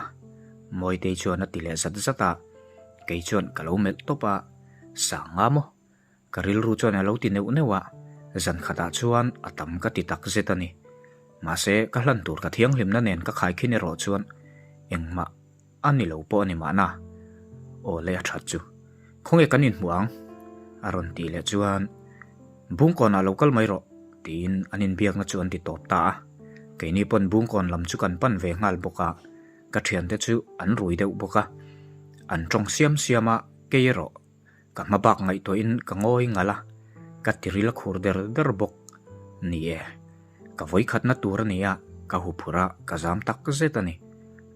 Mawitei chuan a ti leh zat zat a, kei chuan ka lo melh tawp a, sang nga maw? Ka rilru chuan a lo ti neuh neuh a, zan khatah chuan a tam ka ti tak zet a ni. Mahse, ka hlan tur ka thianghlimna nen ka khaikhin erawh chuan engmah a ni lo pawh a ni mahna. Aw le a that chu. Khawnge kan inhmuh ang? A rawn tih leh chuan Bungkawnah lo kal mai rawh tiin an inbiakna chu an ti tawp ta a. Keini pawn Bungkawn lam chu kan pan ve nghal bawk a, ka thiante chu an rui deuh bawk a. An tawng siam siam a, kei erawh Ka hma bak ngaihtuahin ka ngawi ngalh a, ka tiril a khur der der bawk. Ni e, ka vawikhatna tur a ni a, ka huphurh a, ka zam tak zet a ni.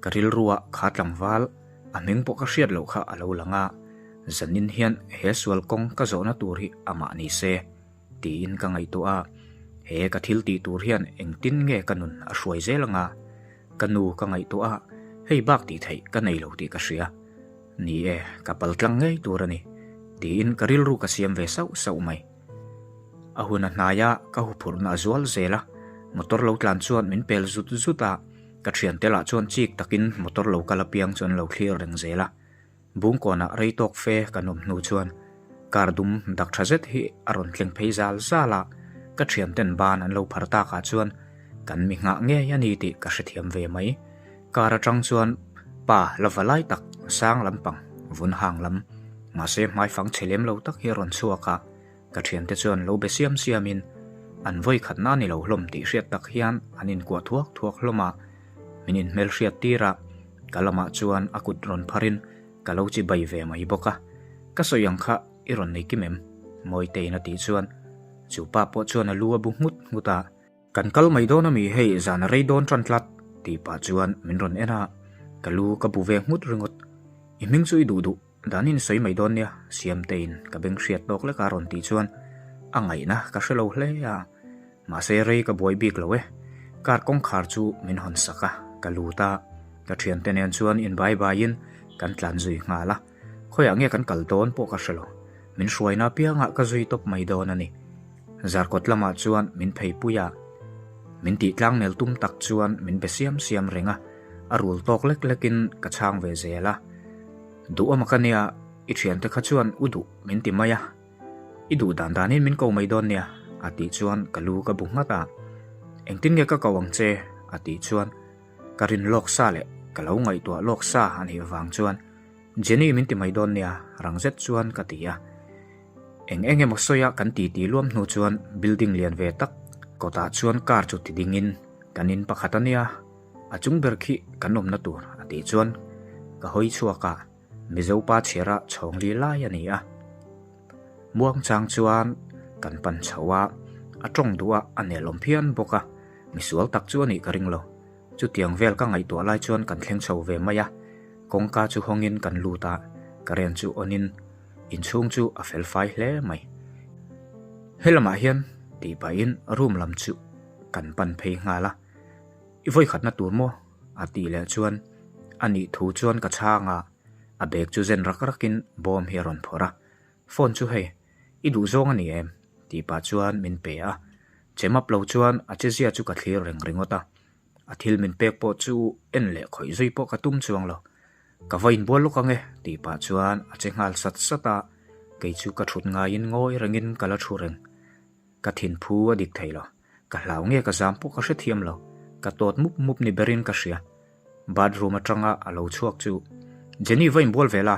Ka rilrua kha tlangval, a hming pawh ka hriat loh kha a lo lang a, zanin hian he sual kawng ka zawhna tur hi amah ni se, tiin ka ngaihtuah a, he ka thil tih tur hian engtin nge ka nun a hruai zel anga, ka nu ka ngaihtuah a, hei bak tih theih ka nei lo tih ka hria. Ni e, ka pal tlang ngei tur a ni, tiin ka rilru ka siam ve sauh sauh mai. A hun a hnai a, ka huphurhna a zual zel a, motor lo tlan chuan min pel zut zut a, ka thiante lah chuan chik takin motor lo kal apiang chu an lo thlir reng zel a. Bungkawnah rei tawk fe kan awm hnu chuan car dum dak tha zet hi a rawn thleng phei zal zal a, ka thianten ban an lo phar takah chuan kan mi nghah ngei a ni tih ka hrethiam ve mai. Car atang chuan pa la va lai tak sang lampang vun hang lam mahse hmaifang chhe lem lo tak hi a rawn chhuak a, ka thiante chuan lo be siam siamin an vawi khatna a ni lo hlawm tih hriat tak hian an inkuah thuak thuak hlawm a, min inhmelhriat tir a, ka lamah chuan a kut rawn pharin ka lo chi bai ve mai bawk a, ka sawi ang kha i rawn nei kim em? Mawitein a tih chuan chu pa pawh chuan a lu a bu nghut nghut a. Kan kal mai dawn ami hei zan a rei dawn tan tlat tih pah chuan min rawn en a, ka lu ka bu ve nghut ringawt. I hming chu i duh duh dan in sawi mai dawn nia Siamtein ka beng hriat tawk lek a rawn tih chuan a ngaihna ka hre lo hle a, mahse rei ka buai bik lo e. Car kawngkhar chu min hawn sak a, ka lut a, ka thiante nen chuan in bai baiin kan tlan zui nghal a, khawiah nge kan kal dawn pawh ka hre lo. Min hruaina apiangah ka zui tawp mai dawn a ni. Zarkawt lamah chuan min pheipui a, min tih tlangnel tum tak chuan min be siam siam reng a, a rul tawk lek lekin ka chhang ve zel a. Duh awm ka nia, i thiante kha chuan u duh min ti mai a, i duh dan danin min ko mai dawn nia, a tih chuan ka lu ka bu nghat a. Engtin nge ka ko ang che? a tih chuan ka rin lawk sa leh ka lo ngaihtuah lawk sa a nih vang chuan Jenny min ti mai dawn nia, rang zet chuan ka ti a. Eng eng emaw sawi a kan titi luam hnu chuan building lian ve tak kawtah chuan car chu ti dingin kan in pakhat a nia, a chung ber khi kan awmna tur a tih chuan ka hawi chhuak a, Mizo pa chhiara chhawng li lai a ni a. Muangchang chuan kan pan chho a, a tawng duh a a nelawm phian bawk a, misual tak chu a nih ka ring lo. Chutiang vel ka ngaihtuah lai chuan kan thleng chho ve mai a, kawngka chu hawngin kan lut a, current chu on in inchhung chu a fel fai hle mai. He lamah hian tih pahin room lam chu kan pan phei nghal a, I vawikhatna tur maw? a tih leh chuan a nih thu chuan ka chhang a, a bag chu zen rak rakin bawm hi a rawn phawrh a, phone chu hei, i duh zawng a ni em? tih pah chuan min pe a, che map lo chuan a chezia chu ka thlir reng ringawt a, a thil min pek pawh chu en leh khawih zui pawh ka tum chuang lo. Ka va inbual lawk ang e tih pah chuan a che nghal sat sat a, kei chu ka thut ngaiin ngawi rengin ka la thu reng. Ka thinphu a dik thei lo, ka hlau nge ka zam pawh ka hrethiam lo, ka tawt mup mup ni berin ka hria. Bathroom atanga a lo chhuak chu, Jenny va inbual ve la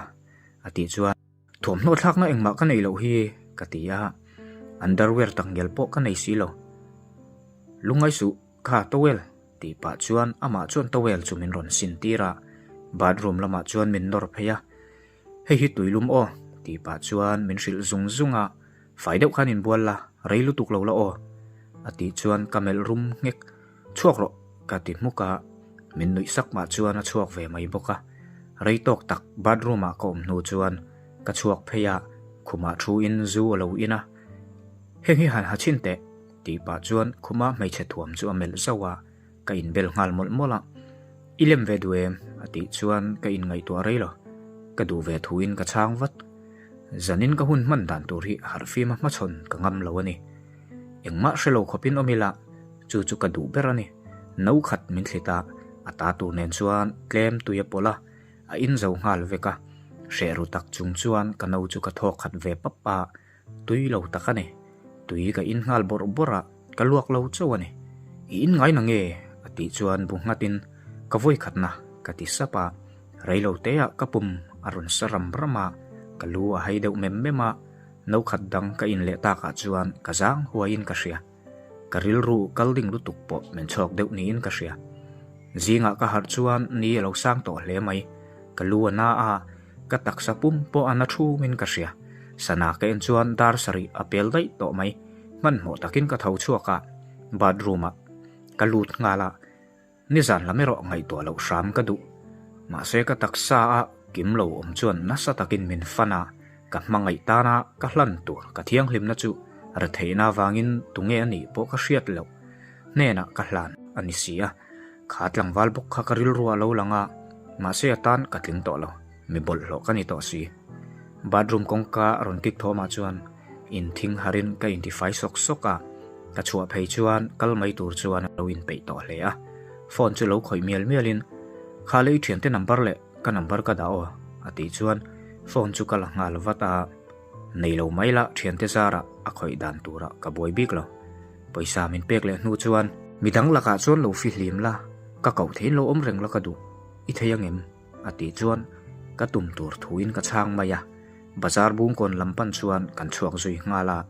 a tih chuan. Thuamhnaw thlakna engmah ka nei loh hi ka ti a, underwear tak ngial pawh ka nei si lo. Lungngai suh, kha towel tih pah chuan amah chuan towel chu min rawn sin tir a, bathroom lamah chuan min nawr phei a. Hei hi tuilum aw tih pah chuan min hrilh zung zung a, fai deuh khan inbual la, rei lutuk lo la aw a tih chuan ka melh rum nghek. Chhuak rawh ka ti hmuk a, min nuih sak mah chuan a chhuak ve mai bawk a. Rei tawk tak bathroom ah ka awm hnu chuan ka chhuak phei a, khumah thu in zu a lo in a. Heng hi han ha chhin teh tih pah chuan khuma hmeichhe thuam chu a melh zauh a, ka inbel nghal mawlh mawlh a. I lem ve duh em? a tih chuan ka inngaihtuah rei lo. Ka duh ve thu in ka chhang vat. Zanin ka hun hman dan tur hi harhfim a hmachhawn ka ngam lo a ni. Engmah hre lo khawpin awm ila, chu chu ka duh ber a ni. No khat min thlit a, a ta tur nen chuan tlem tui a pawlh a, a in zo nghal vek a. Hreh ru tak chung chuan ka no chu ka thawk khat ve pap a, tui lo tak a ni. Tui ka in nghal bawrh bawrh a, ka luak lo chauh a ni. I in ngai na nge? a tih chuan bu nghatin ka vawi khatna ka ti sap a, reilo teah ka pum a rawn sa ram ram a, ka lu a hai deuh mem mem a, no khat dang ka in leh takah chuan ka zang huaiin ka hria. Ka rilru kal ding lutuk pawh min chhawk deuh niin ka hria. Zingah ka harh chuan ni a lo sang tawh hle mai. Ka lu a na a, ka taksa pum pawh a na thumin ka hria. Sana ka en chuan dar sarih a pel daih tawh mai. Hmanhmawh takin ka tho chhuak a, bathroom ah ka lut nghal a. Nizan lam erawh ngaihtuah loh hram ka duh. Mahse ka taksa a kim lo awm chuan nasa takin min fan a, ka hmangaih tana ka hlan tur ka thianghlimna chu retheihna avangin tunge a nih pawh ka hriat loh hnenah ka hlan a ni si a. Kha tlangval bawk kha ka rilru a lo lang a, mahse a tan ka tling tawh lo, mi bawlhhlawh ka ni tawh si. Bathroom kawngka rawn kik thawmah chuan inthing harin ka intifai sawk sawk a, ka chhuah phei chuan kal mai tur chuan a lo inpeih tawh hle a. Phone chu lo khawih mial mialin, Kha lei thiante number leh ka number ka dah aw a tih chuan phone chu ka la nghal vat a, nei lo mai la thiante zarah a khawih dan turah ka buai bik lo. Pawisa min pek leh hnu chuan, Midang lakah chuan lo fihlim la, ka koh theiin lo awm reng la ka duh, i thei angem? A tih chuan ka tum tur thuin ka chhang mai a, bazar bungkawn lam pan chuan kan chhuak zui nghal a.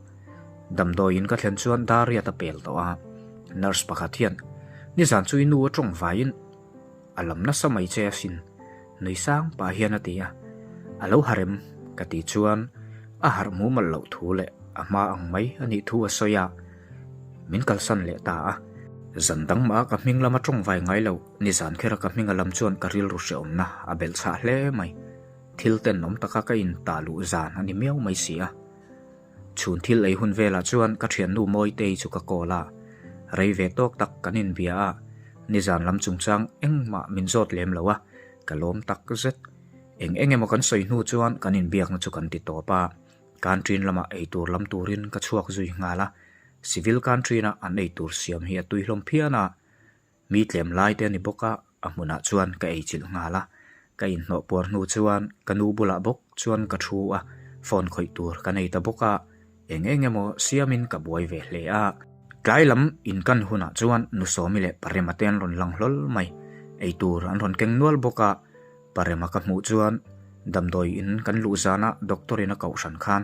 Damdawiin ka thlen chuan dar riat a pel tawh a, nurse pakhat hian nizan chu i nu a tawng vaiin a lam nasa mai che asin, nui sang pah hian a ti a. A lo harem ka tih chuan a harh hmuh malh loh thu leh a hma ang mai a nih thu a sawi a, min kalsan leh ta a. Zan dang mah ka hming lama tawng vai ngai lo. Nizan khera ka hminga lam chuan ka rilru hrehawmna a belh chhah hle mai. Thil tenawm taka ka intah luh zan a ni miau mai si a. Chhun thil ei hun velah chuan ka thiannu Mawitei chu ka call a, rei ve tawk tak kan inbia a, nizan lam chungchang engmah min zawt lem lo a, ka lawm tak zet. Eng eng emaw kan sawi hnu chuan kan inbiakna chu kan ti tawp a, canteen lamah eitur lam turin ka chhuak zui nghal a, civil canteen-a an eitur siam hi a tui hlawm phian a, Mi tlem lai te a ni bawk a, a hmunah chuan ka ei chilh nghal a. Ka inhnawh puar hnu chuan ka nu bulah bawk chuan ka thu a, phone khawih tur ka nei ta bawk a, eng eng emaw siamin ka buai ve hle a. Tlai lam inkan hunah chuan nu Sawmi leh Parema te an rawn lang hlawl mai. Ei tur an rawn keng nual bawk a, Parema ka hmuh chuan damdawi in kan luh zana doctor in a kohhran khan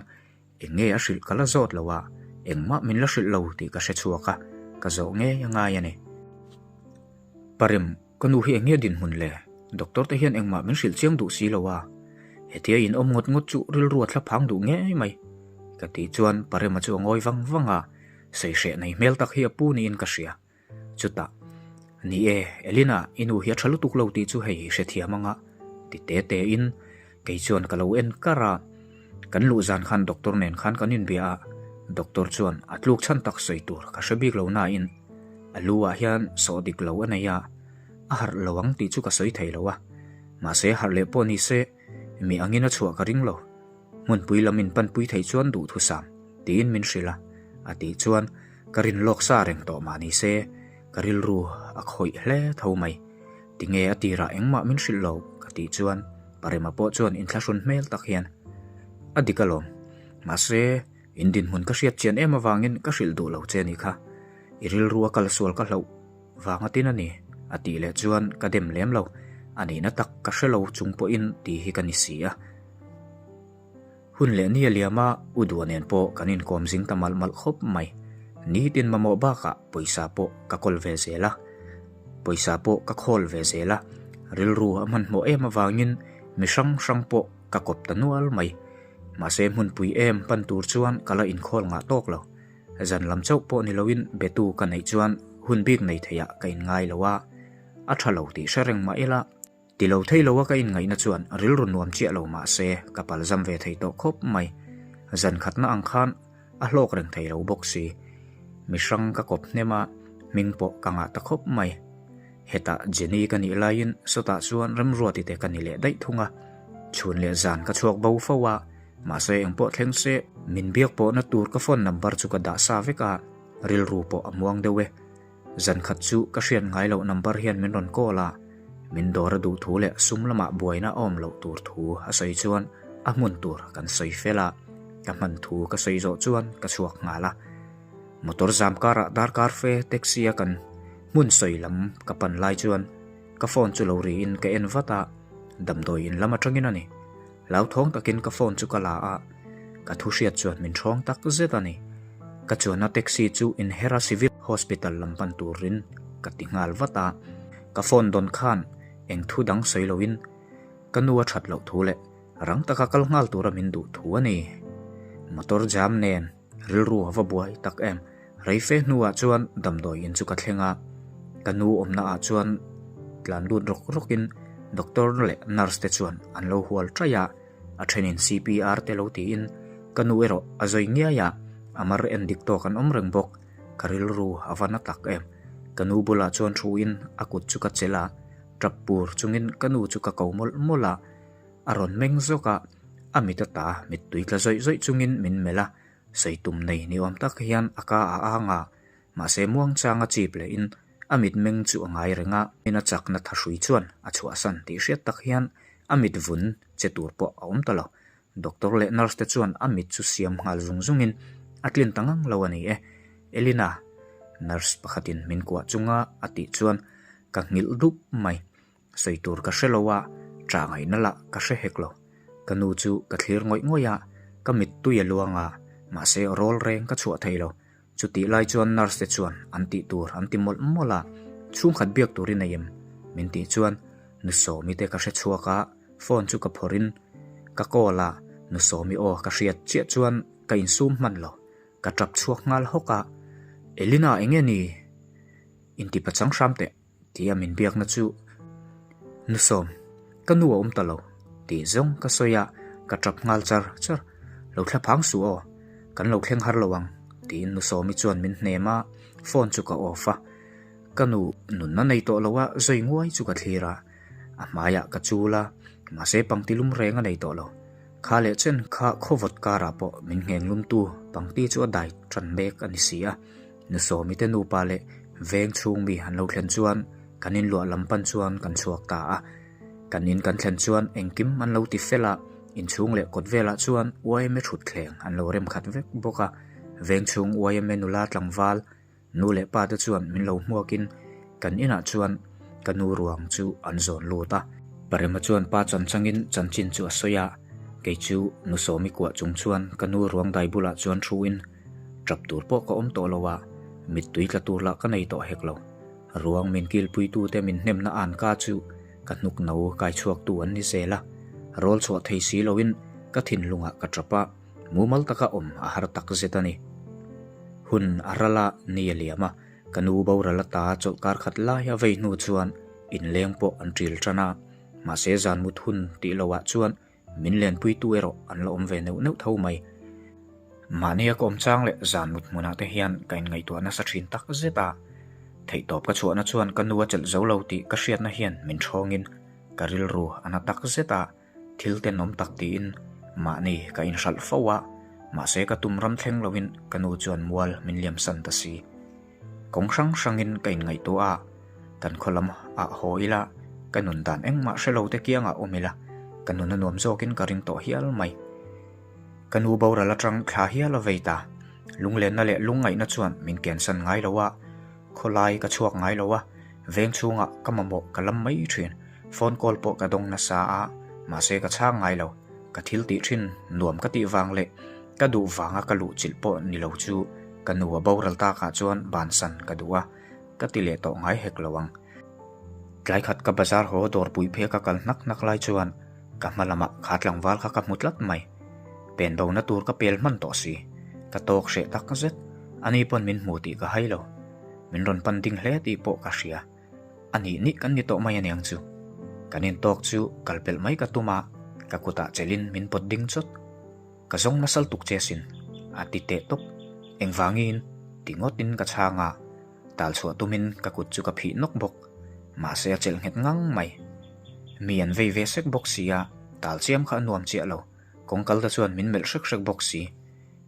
Eng nge a hrilh ka la zawt lo a, engmah min la hrilh lo tih ka hre chhuak a, ka zawh ngei a ngai a ni. Parem, ka nu hi eng nge dinhmun le? Doctor te hian engmah min hrilh chiang duh si lo a, hetia in awm ngawt ngawt chu rilru a thla phang duh ngei mai. Ka tih chuan Parema chu a ngawi vang vang a, sawihreh nei hmel tak hi a pu niin ka hria. Chutah, Ni e, Elina, i nu hi a tha lutuk lo tih chu hei i hrethiam ang a, ti te te in kei chuan ka lo en kar a. Kan luh zan khan doctor nen khan kan inbia a, doctor chuan a tluk chhan tak sawi tur ka hre bik lo nain a lu ah hian sawh dik lo a nei a, a harh lo ang tih chu ka sawi thei lo a, mahse harh leh pawh ni se mi angin a chhuah ka ring lo. Hmunpui lam in panpui theih chuan duhthusam tiin min hrilh a, a tih chuan ka rin lawk sa reng tawh mah ni se ka rilru a khawih hle tho mai. Tinge a tirah engmah min hrilh lo ka tih chuan Parema pawh chuan inthlahrun hmel tak hian a dik alawm. Mahse, in dinhmun ka hriat chian em avangin ka hrilh duh lo che ni kha. I rilru a kalsual ka hlauh vanga tin a ni a tih leh chuan ka dem lem lo. A nihna tak ka hre lo chung pawhin tih hi ka ni si a. Hun leh ni a liam a, U Dua nen pawh kan inkawm zing ta malh malh khawp mai. Nitin mamawh bakah pawisa pawh ka kawl ve zel a, pawisa pawh ka khawl ve zel a, rilru a hmanhmawh em avangin mi hrang hrang pawh ka kawp ta nual mai. Mahse hmunpui em pan tur chuan ka la inkhawl ngah tawk lo. Zan lam chauh pawh ni loin betu ka neih chuan hun bik nei theiah ka inngai lo a, a tha lo tih hre reng mah ila, Ti lo thei lo a ka inngaihna chuan rilru nuam chiah lo mah se ka palzam ve thei tawh khawp mai. Zan khatna ang khan a hlawk reng thei lo bawk si. Mi hrang ka kawp hnem a, hming pawh ka ngah ta khawp mai. Hetah Jenny ka nih laiin sawtah chuan Remruati te ka ni leh daih thung a. Chhun leh zan ka chhuak bo fo a, mahse engpawh thleng se min biak pawhna tur ka phone number chu ka dah sa vek a, rilru pawh a muang deuh e. Zan khat chu ka hriat ngai loh number hian min rawn call a, min dawr a duh thu leh sum lamah buaina a awm loh tur thu a sawi chuan a hmun tur kan sawi fel a, ka hman thu ka sawi zawh chuan ka chhuak nghal a. Motor zam karah darkar fe taxi a kan. Hmun sawi lam ka pan lai chuan ka phone chu lo riin ka en vat a, damdawi in lam atangin a ni. Hlauthawng takin ka phone chu ka la a, ka thu hriat chuan min ṭhawng tak zet a ni. Ka chuanna taxi chu Inhera Civil Hospital lam pan turin ka ti nghal vat a, ka phone dawn khan eng thu dang sawi loin ka nu a ṭhat loh thu leh rang taka kal nghal tura min duh thu a ni. Motor jam nen rilru a va buai tak em. Rei fe hnuah chuan damdawi in chu ka thleng a, ka nu awmna ah chuan tlan lut rawk rawk in doctor leh nurse te chuan an lo hual ṭaih a, a thenin CPR te lo tiin ka nu erawh a zawi ngiai a, a mar en dik tawk an awm reng bawk, ka rilru a va na tak em. Ka nu bulah chuan thu in a kut chu ka chelh a, tap pur chungin ka nu chu ka ko mawlh mawlh a, a rawn meng zawk a, a mit ata mittui tla zawih zawih chungin min melh a, Sawi tum nei ni awm tak hian a ka a ang a, mahse muangchanga chip lehin a mitmeng chu a ngai reng a, in a chakna thahrui chuan a chhuahsan tih hriat tak hian a mit vun che tur pawh a awm ta lo. Doctor leh nurse te chuan a mit chu siam nghal zung zungin a tlin ta ngang lo a ni e. Elina, nurse pakhatin min kuah chunga a tih chuan ka nghilh dup mai. Sawi tur ka hre lo a, ṭah ngaihna lah ka hre hek lo. Ka nu chu ka thlir ngawih ngawih a, ka mittui a luang a, mahse rawl reng ka chhuah thei lo. Chutih lai chuan nurse te chuan an tih tur an ti mawlh mawlh a, chhungkhat biak tur i nei em? Min tih chuan nu Sawmi te ka hre chhuak a, phone chu ka phawrh in ka call a, nu Sawmi aw ka hriat chiah chuan ka insum hman lo. Ka ṭap chhuak nghal hawk a, Elina enge ni? Inti pachang hram teh. Tia min biakna chu Nu Sawm, ka nu a awm ta lo tih zawng ka sawi a, ka tap nghal char char. Lo thla phang suh aw, kan lo thleng har lo ang tiin Nu Sawmi chuan min hnem a, phone chu ka off a. Ka nu nunna nei tawh lo a zawi nguai chu ka thlir a, a hmaiah ka chul a, mahse pangti lum reng a nei tawh lo. Kha leh chen kha khawvawt karah pawh min ngheng lumtu pangti chu a dai tan mek a ni si a. Nu Sawmi te nupa leh veng chhung mi an lo thlen chuan kan inluah lam pan chuan kan chhuak ta a. Kan in kan thlen chuan engkim an lo ti fel a, inchhung leh kawt velah chuan yma thutthleng an lo rem khat vek bawk a. Veng chhung yma nula tlangval nu leh pa te chuan min lo hmuakin kan inah chuan ka nu ruang chu an zawn lut a. Parema chuan pa chan changin chanchin chu a sawi a, kei chu nu Sawmi kuah chung chuan ka nu ruang dai bulah chuan thuin Tap tur pawh ka awm tawh lo a, mittui tla tur lah ka nei tawh hek lo. Ruang min kilpuitute min hnemna an ka chu ka hnuk no kai chhuaktu an ni zel a, rawl chhuah thei si loin ka thinlungah ka tap a, mumal taka awm a har tak zet a ni. Hun a ral a, ni a liam a, ka nu boral ata chawlhkar khat lai a vei hnu chuan inleng pawh an ṭil ṭan a, mahse zan mut hun tih loah chuan Min lenpuitu erawh an la awm ve neuh neuh tho mai. Mahnia ka awm chang leh zan mut hmunah te hian ka inngaihtuah nasa thin tak zet a. Theihtawp ka chhuahna chuan ka nu a chelh zo lo tih ka hriatna hian min thawngin ka rilru a na tak zet a, thil tenawm tak tiin mahni ka inhralh fo a, mahse ka tum ram thleng loin ka nu chuan mual min liamsan ta si. Kawng hrang hrangin ka inngaihtuah a, kan khaw lam ah haw ila, ka nun dan engmah hre lo te kiangah awm ila, ka nun a nuam zawkin ka ring tawh hial mai. Ka nu boral atang thla hial a vei ta, lunglenna leh lungngaihna chuan min kensan ngai lo a, khawlai ka chhuak ngai lo a, veng chhungah ka mamawh ka lam mai thin, phone call pawh ka dawng nasa a, mahse ka chhang ngai lo, ka thil tih thin nuam ka tih vang leh ka duh vanga ka luh chilh pawh ni lo chu Ka nu a boral takah chuan bansan ka duh a, ka ti leh tawh ngai hek lo ang. Tlai khat ka bazar haw dawrpui phei ka kal hnak hnak lai chuan ka hma lamah kha tlangval kha ka hmu tlat mai. Pen bona tur ka pel hman tawh si. Ka tawk hreh tak zet. Ani pawn min hmu tih ka hai lo. Min rawn pan ding hle tih pawh ka hria. A nih nih kan ni tawh mai aniang chu. Kan intawk chu kal pelh mai ka tum a, ka kutah chelhin min pawt ding chawt. Ka zawng nasal tuk che asin, a ti teh tawp. Engvangin? ti ngawtin ka chhang a, tal chhuah tumin ka kut chu ka phih nawk bawk. Mahse a chelh nghet ngang mai. Mi an vei ve sek bawk si a, tal chiam kha a nuam chiah lo. Kawngkal te chuan min melh hrek hrek bawk si.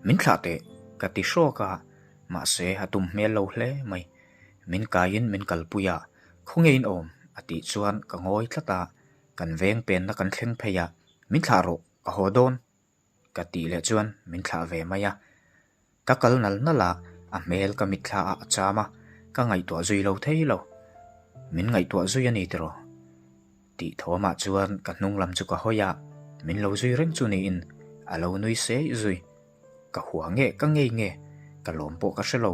Min thlah teh, ka ti hrawk a, mahse a tum hmel lo hle mai. Min kaiin min kalpui a, khawnge in awm? a tih chuan ka ngawi tlat a, kan veng penna kan thleng phei a, min thlah rawh. Ka haw dawn ka tih leh chuan min thlah ve mai a. Ka kal nal nal a, a hmel ka mitthla ah a cham a, Ka ngaihtuah zui lo thei lo. Min ngaihtuah zui a ni tiraw? Tih thawmah chuan ka hnung lam chu ka hawi a, min lo zui reng chu niin a lo nui sei zui. Ka hua nge ka ngei nge ka lawm pawh ka hre lo,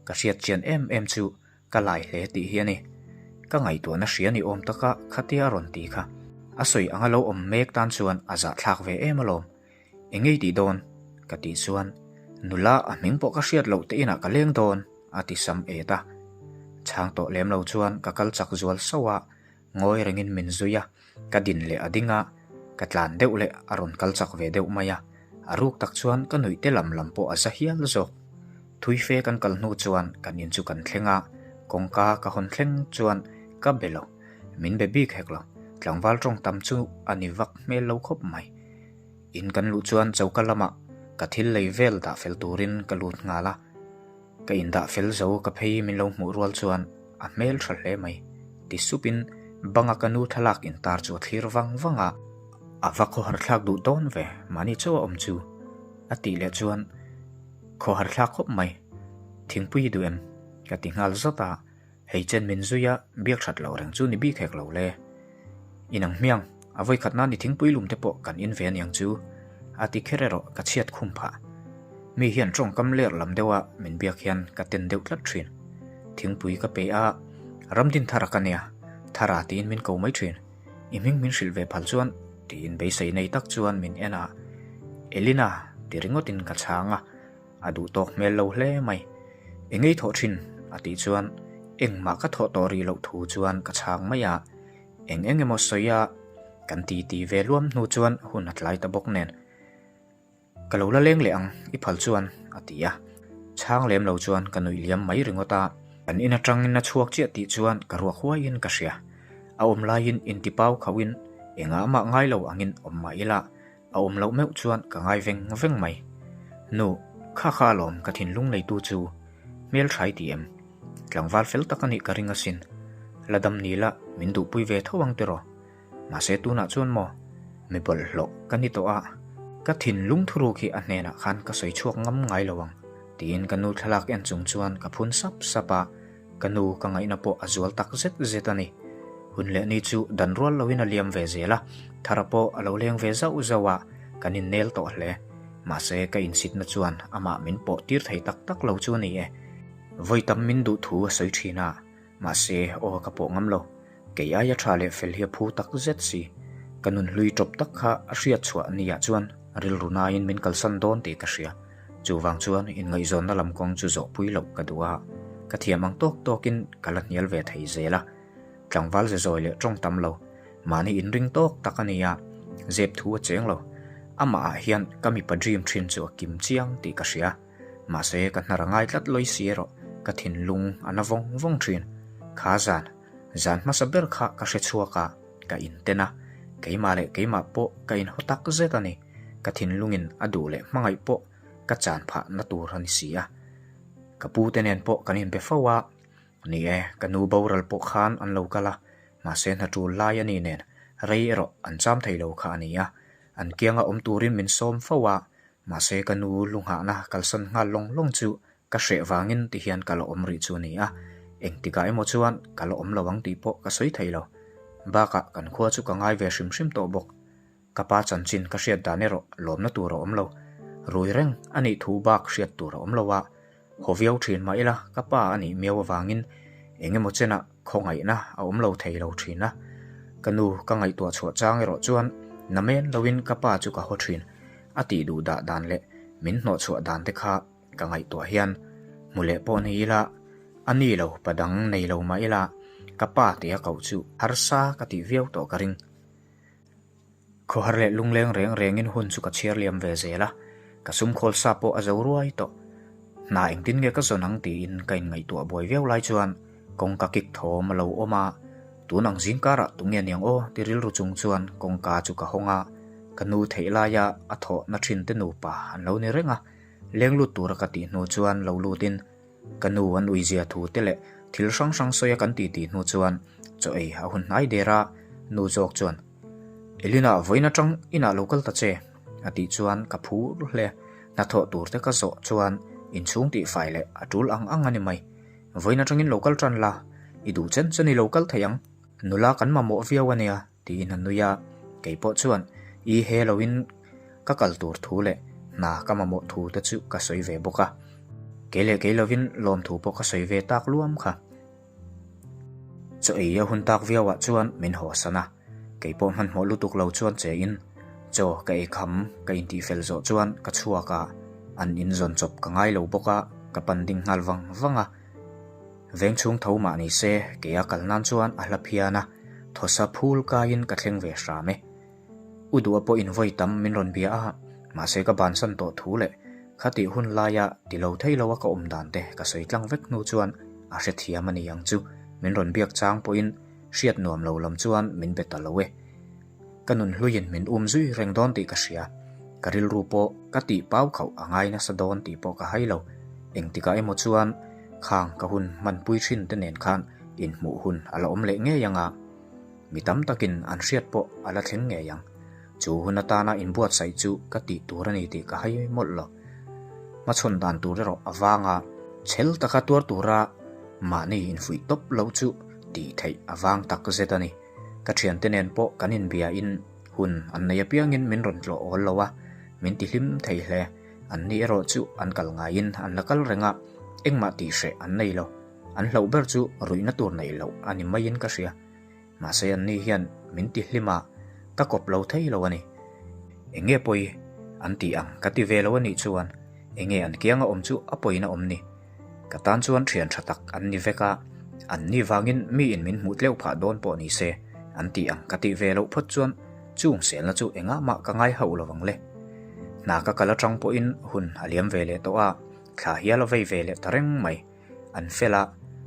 ka hriat chian em em chu ka lai hle tih hi a ni. Ka ngaihtuahna hria ni awm taka khatia a rawn ti kha. A sawi anga lo awm mek tan chuan a zahthlak ve em alawm. Eng ngei tih dawn? Ka tih chuan, Nula a hming pawh ka hriat loh te inah ka leng dawn, a ti sam et a. Chhang tawh lem lo chuan ka kal chak zual sauh a, ngawi rengin min zui a, ka din leh a ding a, ka tlan deuh leh a rawn kal chak ve deuh mai a, a ruk tak chuan ka nuih te lam lam pawh a za hial zawk. Thui fe kan kal hnu chuan kan in chu kan thleng a, kawngka ka hawn thleng chuan ka be lo, min be bik hek lo, tlangval tawng tam chu a ni vak hmel lo khawp mai. In kan luh chuan choka lamah ka thil lei vel dah fel turin ka lut nghal a, ka indah fel zo ka phei min lo hmuh rual chuan a hmel tha hle mai ti supin banga ka nu thlalak intar chu a thlir vang vang a, a va khawhar thlak duh dawn ve mahni chauh a awm chu a tih leh chuan khawhar thlak khawp mai thingpui i duh em ka ti nghal zawt a. Hei chen min zui a, biak that loh reng chu ni bik hek lo le. Inang hmiang, a vawikhat nan i thingpui lum te pawh kan in ve aniang chu, a ti kher erawh ka chhiat khum phah. Mi hian tawngkam ler lam deuh a min biak hian ka ten deuh tlat thin. Thingpui ka pe a, Ramdin Thara ka nia, Thara tiin min ko mai thin. I hming min hrilh ve phal chuan tiin beisei nei tak chuan min en a, Elina ti ringawtin ka chhang a. A duh tawk hmel lo hle mai. Eng ei thawh thin? a tih chuan engmah ka thawh tawh rih loh thu chuan ka chhang mai a. Eng eng emaw sawi a kan ti ti ve luam hnu chuan hun a tlai ta bawk nen. Ka lo la leng leh ang i phal chuan a ti a. Chhang lem lo chuan ka nuih liam mai ringawt a. Kan in atangin a chhuak chiah tih chuan ka ruak huaiin ka hria. A awm laiin intipau khauhin engah mah ngai lo angin awm mah ila. A awm loh meuh chuan ka ngai veng veng mai. Nu, kha kha alawm ka thinlung neitu chu hmel thai ti em? Tlangval fel tak a nih ka ring asin. La dam ni la, min duhpui ve tho ang tiraw? Mahse tunah chuan maw, mi bawlhhlawh ka ni tawh a, ka thinlung thuruk hi a hnenah khan ka sawi chhuak ngam ngai lo ang, tiin ka nu thlalak en chung chuan ka phun sap sap a. Ka nu ka ngaihna pawh a zual tak zet zet a ni. Hun leh ni chu dan rual loin a liam ve zel a, Thara pawh a lo leng ve zauh zauh a, kan innel tawh hle. Mahse ka insitna chuan amah min pawh tir thei tak tak lo chu a ni e. Vawi tam min duh thu a sawi thin a, mahse aw ka pawh ngam lo. Kei aia tha leh fel hi a phu tak zet si. Ka nun hlui tawp tak kha a hriat chhuah niah chuan rilru nain min kalsan dawn tih ka hria. Chuvang chuan inngaihzawnna lam kawng chu zawhpui loh ka duh a, ka thiam ang tawk tawkin ka la hnial ve thei zel a. Tlangval ze zawi leh tawng tam lo, mahni inring tawk tak a ni a, zep thu a cheng lo. Amah ah hian ka mipa dream thin chu a kim chiang tih ka hria. Mahse ka hnar a ngai tlat lawi si erawh ka thinlung a na vawng vawng thin. Kha zan, zan hmasa ber kha ka hre chhuak a, ka inten a, keimah leh keimah pawh ka inhaw tak zet a ni. Ka thinlungin a duh leh hmangaih pawh ka chan phah na tur a ni si a. Ka pu te nen pawh kan inbe fo a, ni e, ka nu boral pawh khan an lo kal a, mahse hna tul lai a ni nen rei erawh an cham thei lo kha a ni a, an kianga awm turin min sawm fo a, mahse ka nu lu nghahna kalsan nghal lawng lawng chu ka hreh vangin ti hian ka la awm rih chu a ni a, engtikah emaw chuan ka la awm lo ang tih pawh ka sawi thei lo. Bakah kan khua chu ka ngai ve hrim hrim tawh bawk. Ka pa chanchin ka hriat dan erawh lawmna tur a awm lo. Rui reng a nih thu bak hriat tur a awm lo a, haw viau thin mah ila ka pa a nih miau avangin eng emaw chenah khawngaihna a awm lo thei lo thin a. Ka nu ka ngaihtuah chhuah chang erawh chuan namen loin ka pa chu ka haw thin. A tih duh dah dan leh min hnawh chhuah dan te kha ka ngaihtuah hian hmu leh pawh ni ila a ni lo pa dang nei lo mah ila ka pa tia koh chu harsa ka tih viau tawh ka ring. Khawhar leh lungleng reng rengin hun chu ka chhiar liam ve zel a, ka sum khawl sa pawh a zo ruai tawh. Hna engtin nge ka zawn ang tiin ka inngaihtuah buai viau lai chuan kawngka kik thawm a lo awm a, tun ang zing karah tunge aniang aw ti rilru chung chuan kawngka chu ka hawng a, ka nu theih laia a thawhna thin te nupa an lo ni reng a, leng lut tura ka tih hnu chuan lo lutin Ka nu an uizia thu te leh thil hrang hrang sawi a kan ti tih hnu chuan chaw ei a hun hnai der a, nu zawk chuan, Elina vawiin atang inah lo kal ta che, a tih chuan ka phur hle. Hnathawh tur te ka zawh chuan inchhung tih fai leh a tul ang ang a ni mai. Vawiin atangin lo kal tan la, i duh chen chen i lo kal thei ang. Nula kan mamawh viau a nia, tiin a nui a. Kei pawh chuan i he loin ka kal tur thu leh hna ka mamawh thu te chu ka sawi ve bawk a. Kei leh kei lovin lawmthu pawh ka sawi ve tak luam kha. Chaw ei a hun tak viauah chuan min haw san a, kei pawh hmanhmawh lutuk lo chuan che in chaw ka ei kham ka intih fel zawh chuan ka chhuak a, an in zawn chawp ka ngai lo bawk a, ka pan ding nghal vang vang a. Veng chhung tho mah ni se kei a kal nan chuan a hla phian a, thawsa phul kaiin ka thleng ve hram e. U duha pawhin vawi tam min rawn bia a, mahse ka bansan tawh thu leh khatih hun laia ti lo thei lo a ka awm dan te ka sawi tlang vek hnu chuan a hrethiam a ni ang chu, min rawn biak chang pawhin hriat nuam lo lam chuan min be ta lo e. Ka nun hluiin min um zui reng dawn tih ka hria, ka rilru pawh ka tih pau khauh a ngai nasa dawn tih pawh ka hai lo, engtikah emaw chuan khang ka hun hmanpui thin te nen khan inhmuh hun a la awm leh ngei ang a. Mi tam takin an hriat pawh a la thleng ngei ang. Chu hun atana inbuatsaih chu ka tih tur a ni tih ka hai mawlh lo. Hmachhawn dan tur erawh a vang a, chhel taka tuar tura mahni infuih tawp loh chu tih theih a vang tak zet a ni. Ka thiante nen pawh kan inbiain hun an nei apiangin min rawn tlawh awl lo a, min tihlim thei hle. Anni erawh chu an kal ngaiin an la kal reng a, engmah tih hreh an nei lo. An hlauh ber chu ruihna tur neih loh a ni maiin ka hria. Mahse anni hian min ti hlim a, ka kawp lo thei lo a ni. Eng nge pawi an ti ang ka ti ve lo a nih chuan eng nge an kianga awm chu a pawina awm ni. Ka tan chuan thian tha tak an ni vek a, anni vangin miin min hmuh tleuh phah dawn pawh ni se an ti ang ka tih ve loh phawt chuan chung selna chu engah mah ka ngai hauh lo vang le. Hna ka kal atang pawhin hun a liam ve leh tawh a, thla hial a vei ve leh ta reng mai. An fel a,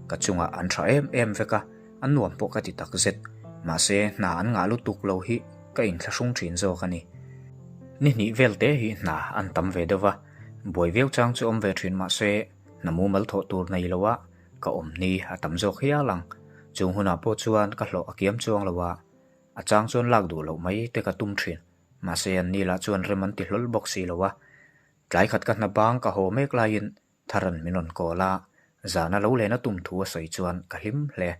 ka chungah an tha em em vek a, a nuam pawh ka ti tak zet. Mahse, hna an ngah lutuk lo hi ka inthlahrung thin zawk a ni. Ni hnih vel te hi hna an tam ve deuh va, buai viau chang chu awm ve thin mahse, hna mumal thawh tur nei lo a, ka awm ni a tam zawk hial ang. Chung hunah pawh chuan ka hlawh a kiam chuang lo a, a chang chuan lak duh loh mai te ka tum thin. Mahse, an ni lah chuan rem an ti hlawl bawk si lo a. Tlai khat ka hna bang ka haw mek laiin Tharan min rawn call a, zana lo lena tum thu a sawi chuan ka hlim hle.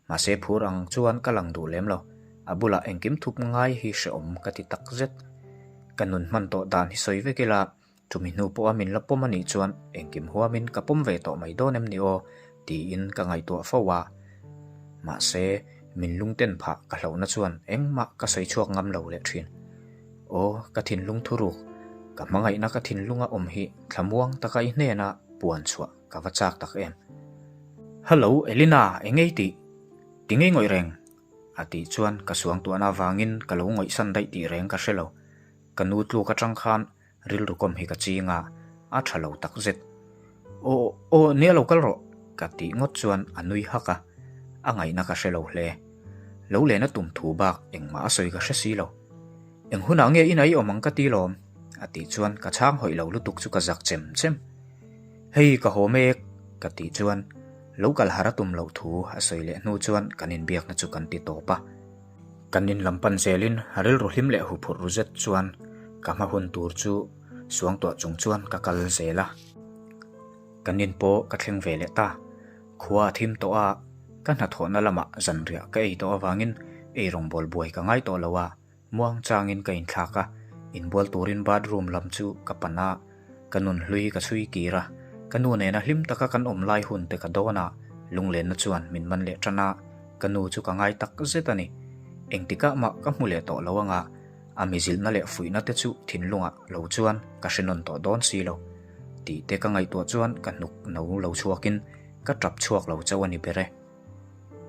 Mahse phur ang chuan ka lang duh lem lo. A bulah engkim thup ngai hi hrehawm ka ti tak zet. Ka nun hman tawh dan hi sawi vek ila, chumi hnu pawha min la pawm a nih chuan engkim huamin ka pawm ve tawh mai dawn em ni aw tiin ka ngaihtuah fo a. Mahse min lungten phah ka hlauhna chuan engmah ka sawi chhuak ngam lo leh thin. Aw, ka thinlung thuruk, ka hmangaihna ka thinlunga awm hi thlamuang taka i hnena puan chhuah ka va chak tak em. Hello, Elina, eng ngei tih? Ti ngei ngawih reng? A tih chuan ka suangtuahna avangin ka lo ngawihsan daih tih reng ka hre lo. Ka nu tluk atang khan Rilru kawm hi ka ching a, a tha lo tak zet. Aw, aw, nia lo kal rawh, ka tih ngawt chuan a nui hak a, a ngaihna ka hre lo hle. Lo lena tum thu bak engmah a sawi ka hre si lo. Eng hunah nge inah i awm ang ka ti lawm, a tih chuan ka chhang hawih lo lutuk chu ka zak chem chem. Hei ka haw mek, ka tih chuan lo kal har a tum loh thu a sawi leh hnu chuan kan inbiakna chu kan ti tawp a. Kan in lam pan zelin rilru hlim leh huphurh ru zet chuan ka hma hun tur chu suangtuah chung chuan ka kal zel a. Kan in pawh ka thleng ve leh ta. Khua a thim tawh a, ka hnathawhna lamah zanriah ka ei tawh avangin ei rawngbawl buai ka ngai tawh lo a. Muang changin ka inthlak a, inbual turin bathroom lam chu ka pan a, ka nun hlui ka chhui kir a, ka nu nena hlim taka kan awm lai hun te ka dawn a, lunglenna chuan min man leh tan a, ka nu chu ka ngai tak zet a ni. Engtikah mah ka hmu leh tawh lo anga, a mizilhna leh fuihna te chu thinlungah lo chuan ka hre nawn tawh dawn si lo. Tih te ka ngaihtuah chuan ka hnuk no lo chhuakin ka tap chhuak lo chauh a ni ber e.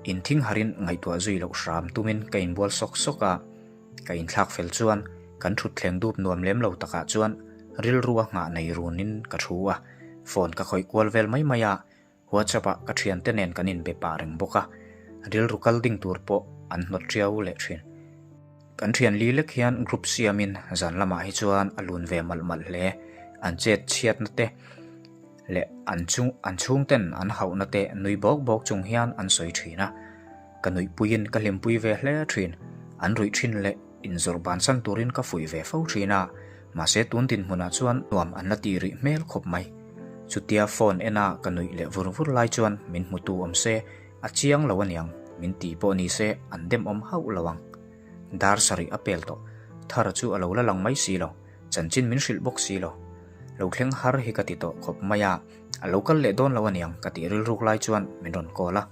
Inthing harin ngaihtuah zui loh hram tumin ka inbual sawk sawk a, ka inthlak fel chuan kan thutthleng dup nuam lem lo takah chuan rilrua nghah nei runin ka thu a, phone ka khawih kual vel mai mai a, WhatsApp ah ka thiante nen kan inbe pah reng bawk a, rilru kal ding tur pawh an hnawt tiau leh thin. Kan thian li lek hian group siamin zan lamah hi chuan a lun ve malh malh hle, an chet chhiatna te leh an chung an chhungten an hauhna te nui bawk bawk chung hian an sawi thin a, ka nuihpuiin ka hlimpui ve hle thin, an ruih thin leh inzawrh bansan turin ka fuih ve fo thin a, mahse tun dinhmunah chuan nuam an la tih rih hmel khawp mai. Chutia phone ena ka nuih leh vur vur lai chuan min hmutu awm se a chiang lo aniang, min ti pawh ni se an demawm hauh lo ang. Dar sarih a pel tawh, Thara chu a lo la lang mai si lo, chanchin min hrilh bawk si lo. Lo thleng har hi ka ti tawh khawp mai a, a lo kal leh dawn lo aniang ka tih rilruk lai chuan min rawn call a.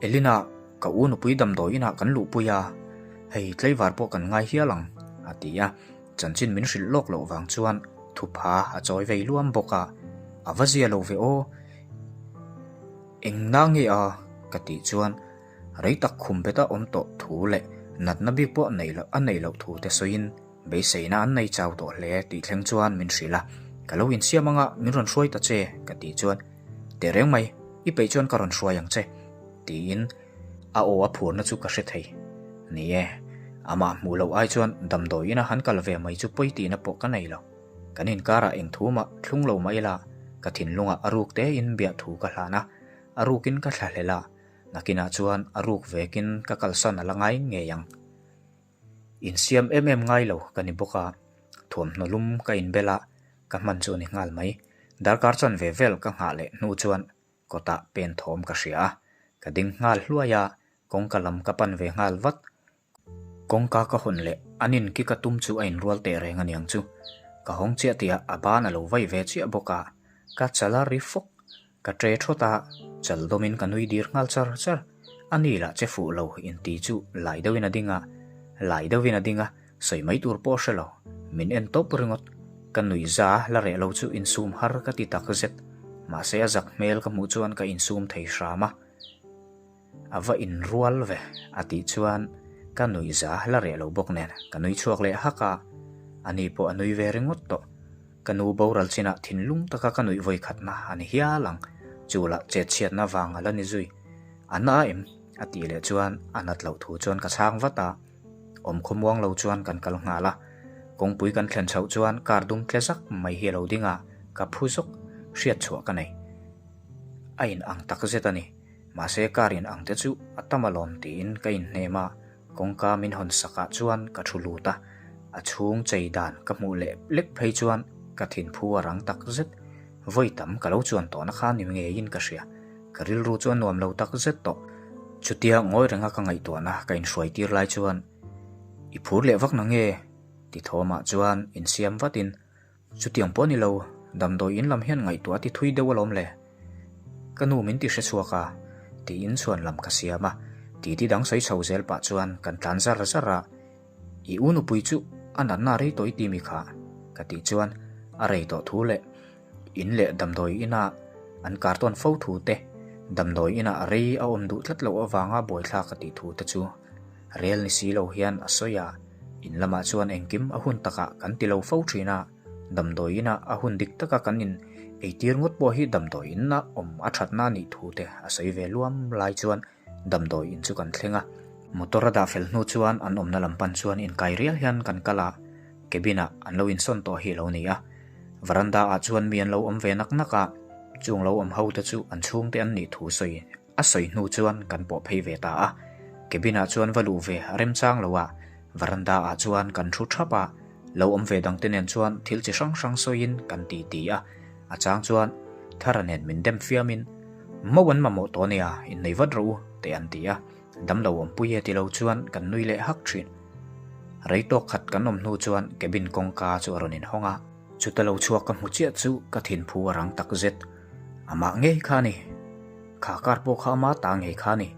Elina, ka u nupui damdawi inah kan luhpui a, hei tlaivar pawh kan ngai hial ang, a ti a. Chanchin min hrilh lawk loh vang chuan thupha a chawi vei luam bawk a, a va zia lo ve aw. Eng na nge a? ka tih chuan rei tak khum beta awm tawh thu leh natna bik pawh neih loh a neih loh thu te sawiin beiseina an nei chau tawh hle tih thleng chuan min hrilh a, Ka lo insiam anga min rawn hruai ta che ka tih chuan Tehreng mai, i peih chuan ka rawn hruai ang che tiin A aw a phurna chu ka hre thei. Ni e, amah hmuh loh ai chuan damdawi ina han kal ve mai chu pawi tihna pawh ka nei lo. Kan inkarah eng thu mah thlung lo mah ila, ka thinlungah a ruk tein biah thu ka hlan a, a rukin ka thlahlel a, nakinah chuan a ruk vekin ka kalsan a la ngai ngei ang. Insiam em em ngai lo ka ni bawk a, thuamhnaw lum ka inbel a, ka hman chu a ni nghal mai. Darkar chanve vel ka nghah leh hnu chuan Kawtah pen thawm ka hria a, ka ding nghal hluai a, kawngka lam ka pan ve nghal vat. Kawngka ka hawn leh an in ki ka tum chu a inrual teh reng aniang chu. Ka hawng chiah tihah a ban a lo vai ve chiah bawk a, ka chal a ri fawk. Ka ṭe thawt a, chal dawmin ka nui dir nghal char char. A ni lah che fuh lo inti chu lai deuhin a ding a, lai deuhin a ding a, sawi mai tur pawh hre lo, min en tawp ringawt. Ka nui za la reh lo chu insum har ka ti tak zet. Mahse a zak hmel ka hmuh chuan ka insum thei hram a. A va inrual ve a tih chuan ka nui za la reh lo bawk nen ka nui chhuak leh hak a, ani pawh a nui ve ringawt tawh. Ka nu boral chinah thinlung taka ka nuih vawi khatna a ni hial ang, chu lah chetchhiatna vang a la ni zui. A na em? a tih leh chuan a nat loh thu chuan ka chhang vat a. Awm khawmuang lo chuan kan kal nghal a, kawngpui kan thlen chhoh chuan car dum tle zak mai hi a lo ding a, ka phu zawk, hriat chhuah ka nei. A in ang tak zet a ni, mahse car in ang te chu a tam alawm tiin ka inhnem a, kawngka min hawn sakah chuan ka thu lut a, a chhung chei dan ka hmuh leh lek phei chuan ka thinphu a rang tak zet, vawi tam ka lo chuan tawhna kha ni ngeiin ka hria. Ka rilru chu a nuam lo tak zet tawh. Chutia ngawi renga ka ngaihtuahna ka inhruai tir lai chuan, I phur leh vak na nge? ti thawmah chuan insiam vatin, Chutiang pawh ni lo, damdawi in lam hian ngaihtuah a ti thui deuh alawm le. Ka nu min ti hre chhuak a, tiin chhuan lam ka siam a. Titi dang sawi chho zel pah chuan kan tlan zar zar a. I u nupui chu a natna rei tawh i ti mi kha? ka tih chuan a rei tawh thu leh In leh damdawi inah an kar tawn fo thu te, damdawi inah rei a awm duh tlat loh avanga buaithlak a tih thu te chu rel ni si lo hian a sawi a. In lamah chuan engkim a hun takah kan ti lo fo thin a, damdawi inah a hun dik taka kan in eitir ngawt pawh hi damdawi inna awm a thatna a nih thu te a sawi ve luam lai chuan damdawi in chu kan thleng a. Motor a dah fel hnu chuan an awmna lam pan chuan inkai rial hian kan kal a, cabin ah an lo insawn tawh hi a lo ni a. Veranda ah chuan mi an lo awm ve nak nak a, chung lo awm ho te chu an chhungte an nih thu sawi a sawi hnu chuan kan pawh phei ve ta a. Cabin ah chuan va luh ve a remchang lo a, veranda ah chuan kan thu thap a, lo awm ve dang te nen chuan thil chi hrang hrang sawiin kan ti ti a, a chang chuan Thara nen min dem fiamin Mo an mamawh tawh ania, innei vat rawh u te an ti a. Damlo awmpui e ti lo chuan kan nui leh hak thin. Rei tawk khat kan awm hnu chuan cabin kawngka chu a rawn inhawng a. Chuta lo chhuak ka hmu chiah chu ka thinphu a rang tak zet. Amah ngei kha a ni. Kha kar pawh kha ama ta ngei kha a ni.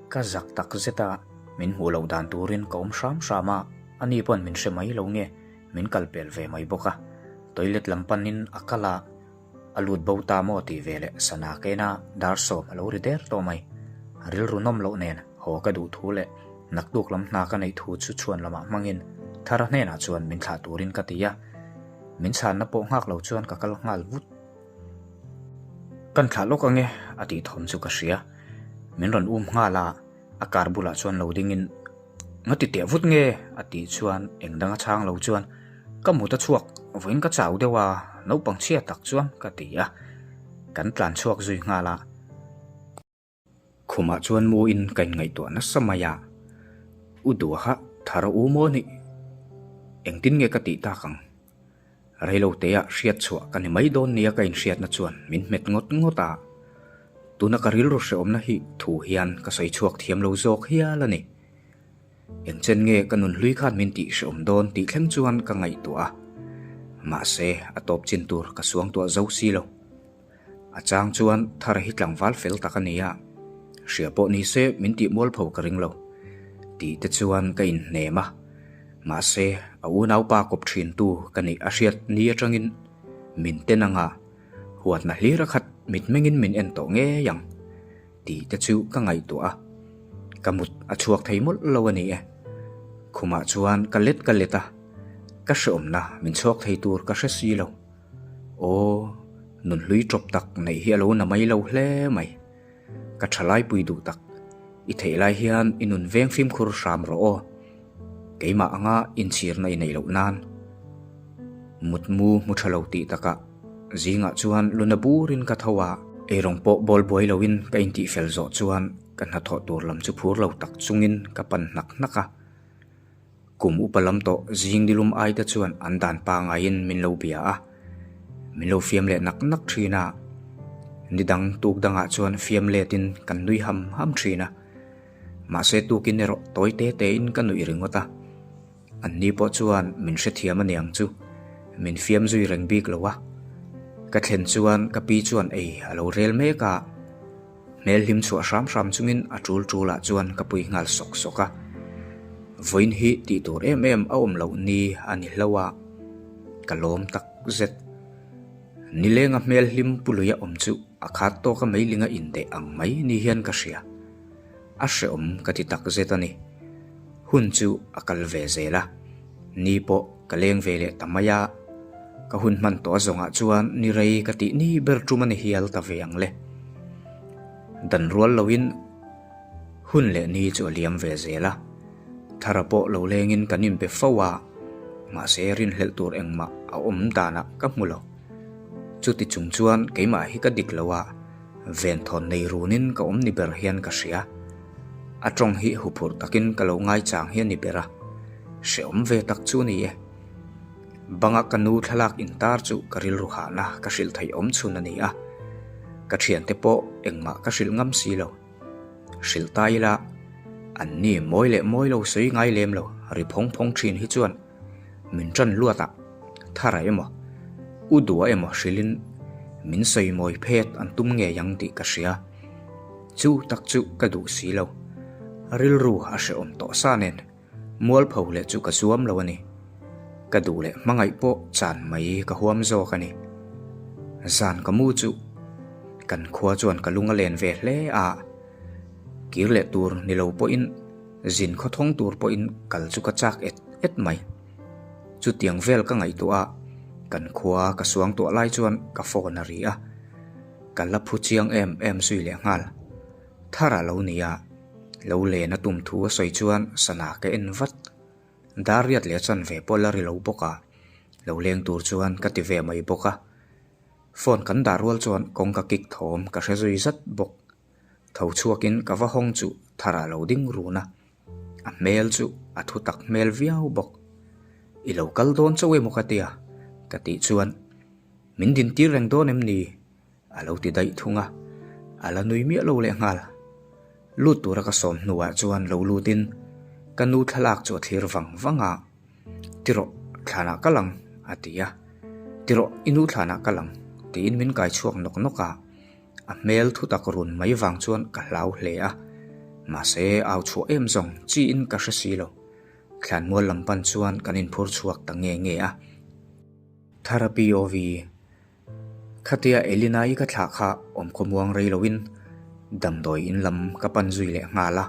Ka zak tak zet a, min hmuh loh dan turin ka awm hram hram a, ani pawn min hre mai lo nge, min kal pel ve mai bawk a. Toilet lam panin a kal a. A lut bo ta maw tih ve leh sana kena dar sawm a lo ri der tawh mai. A rilru nawm loh nen haw ka duh thu leh naktuk lam hna ka neih thu chu chhuan lamah hmangin Thara hnenah chuan min thlah turin ka ti a. Min chhanna pawh nghak lo chuan ka kal nghal vut. Kan thlah lawk ange a tih thawm chu ka hria. Min rawn um nghal a, a car bulah chuan lo dingin Nga ti teh vut nge? a tih chuan eng danga chhang lo chuan Ka mut a chhuak, vawiin ka chau deuh a, naupang chhia tak chuan ka ti a, kan tlan chhuak zui nghal a. Khumah chuan muin ka inngaihtuah nasa mai a, U Duaha thar a u maw nih? Engtin nge ka tih tak ang? Reiloteah hriat chhuah ka ni mai dawn nia ka inhriatna chuan min hmet ngawt ngawt a. Tuna ka rilru hrehawmna hi thu hian ka sawi chhuak thiam lo zawk hial a ni. Engchen nge ka nun hlui khan min tih hrehawm dawn tih thleng chuan ka ngaihtuah a. Mahse, a tawp chin tur ka suangtuah zo si lo. A chang chuan Thara hi tlangval fel tak a ni a, hria pawh ni se min tih mualpho ka ring lo tih te chuan ka inhnem a. Mahse, a unaupa kawp thintu ka nih a hriat ni atangin min ten anga huatna hlir a khat mitmengin min en tawh ngei ang tih te chu ka ngaihtuah a, ka mut a chhuak thei mawlh lo a ni e. Khumah chuan ka let ka let a, ka hreawmna min chhuak thei tur ka hre si lo. Aw, nunhlui tawp tak neih hi a lo na mai lo hle mai. Ka tha laipui duh tak, i theih lai hian i nun veng fimkhur hram rawh aw. Keimah anga inchhirna i neih loh nan. Mutmu hmu tha lo tih takah zingah chuan luna burin ka tho a. Eirawng pawh bawl buai loin ka intihfel zawh chuan ka hnathawh tur lam chu phur lo tak chungin ka pan hnak hnak a. Kum upa lam tawh zing nilum ai te chuan an dan pangaiin min lo bia a, min lo fiam leh nak nak thin a. Ni dang tuk dangah chuan fiam letin kan nui ham ham thin a. Mahse tukin erawh tawi te tein ka nuih ringawt a. An ni pawh chuan min hrethiam aniang chu, min fiam zui reng bik lo a. Ka thlen chuan ka pi chuan ei a lo rel mek a. Hmel hlim chhuah hram hram chungin a tul tulah chuan ka pui nghal sawk sawk a. Vawiin hi tih tur em em a awm loh ni a ni hlo a, ka lawm tak zet. Nilenga hmel hlim puluia awm chu a khat tawka meilinga indeh ang mai ni hian ka hria. A hreawm ka ti tak zet a ni. Hun chu a kal ve zel a, ni pawh ka leng ve leh ta mai a. Ka hun hman tawh a zawngah chuan ni rei ka tih ni ber tum a ni hial ta ve ang le. Dan rual loin hun leh ni chu a liam ve zel a, Thara pawh lo lengin kan inbe fo a, mahse rinhlelh tur engmah a awm danah ka hmu lo. Chuti chung chuan keimah hi ka dik lo a, Venthawn nei runin ka awm ni ber hian ka hria. A tawng hi huphurh takin ka lo ngaichang hi a ni ber a, hrehawm ve tak chu a ni e. Banga ka nu thlalak intar chu ka rilru hahna ka hrilh theih awm chhun a ni a, ka thiante pawh engmah ka hrilh ngam si lo. Hrilh ta ila, an ni mawi leh mawi lo sawi ngai lem lo ri phawng phawng thin hi chuan min tan luat a, Thara emaw, U Dua emaw hrilhin min sawi mawi phet an tum ngei ang tih ka hria. Chu tak chu ka duh si lo. Rilru a hrehawm tawh sa nen Mualpho leh chu ka zuam lo a ni. Ka duh leh hmangaih pawh chan mai ka huam zawk a ni. Zan ka mu chu kan khua chuan ka lung a len ve hle a, kir leh tur ni lo pawhin zin khawthawng tur pawhin kal chu ka chak et et mai. Chutiang vel ka ngaihtuah a, kan khua ka suangtuah lai chuan ka phone a ri a, ka la phu chiang em em zui leh nghal. Thar a lo ni a, lo len a tum thu a sawi chuan sana ka en vat. Dar riat leh chan ve pawh la ri lo bawk a, lo leng tur chuan ka ti ve mai bawk a. Phone kan dah rual chuan kawngka kik thawm ka hre zui zat bawk. Tho chhuakin ka va hawng chu Thar a lo ding run a, a hmel chu a thu tak hmel viau bawk. I lo kal dawn chauh emaw ka tia? Ka tih chuan, Min dintir reng dawn em ni? A lo ti daih thung a, a la nui miah lo leh nghal. Lut tura ka sawm hnuah chuan lo lutin ka nu thlalak chu a thlir vang vang a, Ti rawh, thlanah kal ang, a ti a. Ti rawh, i nu thlanah kal ang, tiin min kai chhuak nawk nawk a. A hmel thu tak run mai vang chuan ka hlau hle a, mahse au chhuah em zawng chiin ka hre si lo. Thlanmual lam pan chuan kan inphur chhuak ta nge nge a. Therapy OV. Khatia Elina-i ka thlah kha awm khawmuang rei loin damdawi in lam ka pan zui leh nghal a.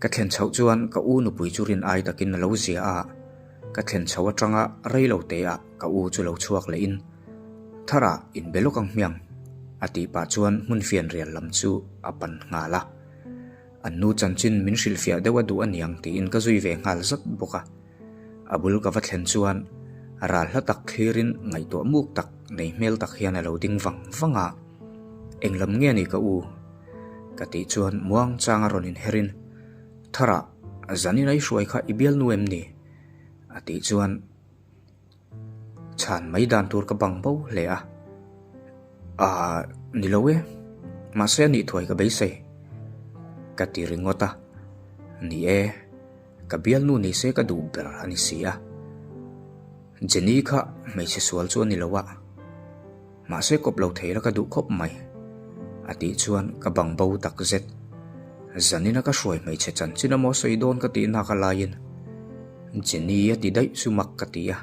Ka thlen chhoh chuan ka u nupui chu rin ai takin a lo zia a, ka thlen chhoh atanga rei lo teah ka u chu lo chhuak lehin, Tharah inbe lawk ang hmiang, a tih pah chuan hmun fianrial lam chu a pan nghal a. An nu chanchin min hrilhfiah deuh a duh aniang tiin ka zui ve nghal zat bawk a. A bul ka va thlen chuan ral hla tak thlirin ngaihtuah muk tak nei hmel tak hian a lo ding vang vang a, Eng lam nge ni ka u? Ka tih chuan muang chang a rawn inherin, Tharah, zanin a i hruai kha i bialnu em ni? A tih chuan. Chhan mai dan tur ka bang bo hle a. Aaa, ni lo e. Mahse a nih thuai ka beisei. Ka ti ringawt a. Ni e, ka bialnu ni se ka duh ber a ni si a. Jenny kha hmeichhe sual chu a ni lo a. Mahse kawp lo thei la ka duh khawp mai. A tih chuan ka bang bo tak zet. Zanina ka hruai hmeichhe chanchin amaw sawi dawn ka tih nak a laiin Jenny a ti daih chu mak ka ti a.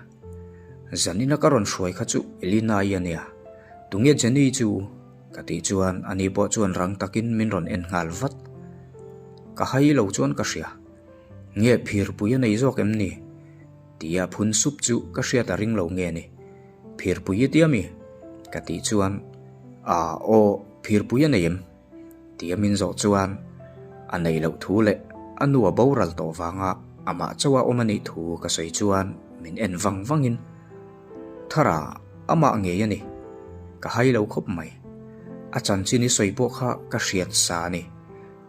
Zanina ka rawn hruai kha chu Elina-i a nia. Tunge Jenny chu? Ka tih chuan ani pawh chuan rang takin min rawn en nghal vat. Ka hai lo chuan ka hria. Nge phirpui a nei zawk em ni? Tia phun sup chu ka hriat a ring lo nge ni. Phirpui i tia mi? Ka tih chuan, Aa aw, phirpui a nei em? Tia min zawh chuan a neih loh thu leh a nu a boral tawh vanga amah chauha awm a nih thu ka sawi chuan min en vang vangin, Thara, amah ngei a ni. Ka hai lo khawp mai. A chanchin i sawi pawh kha ka hriat sa a ni,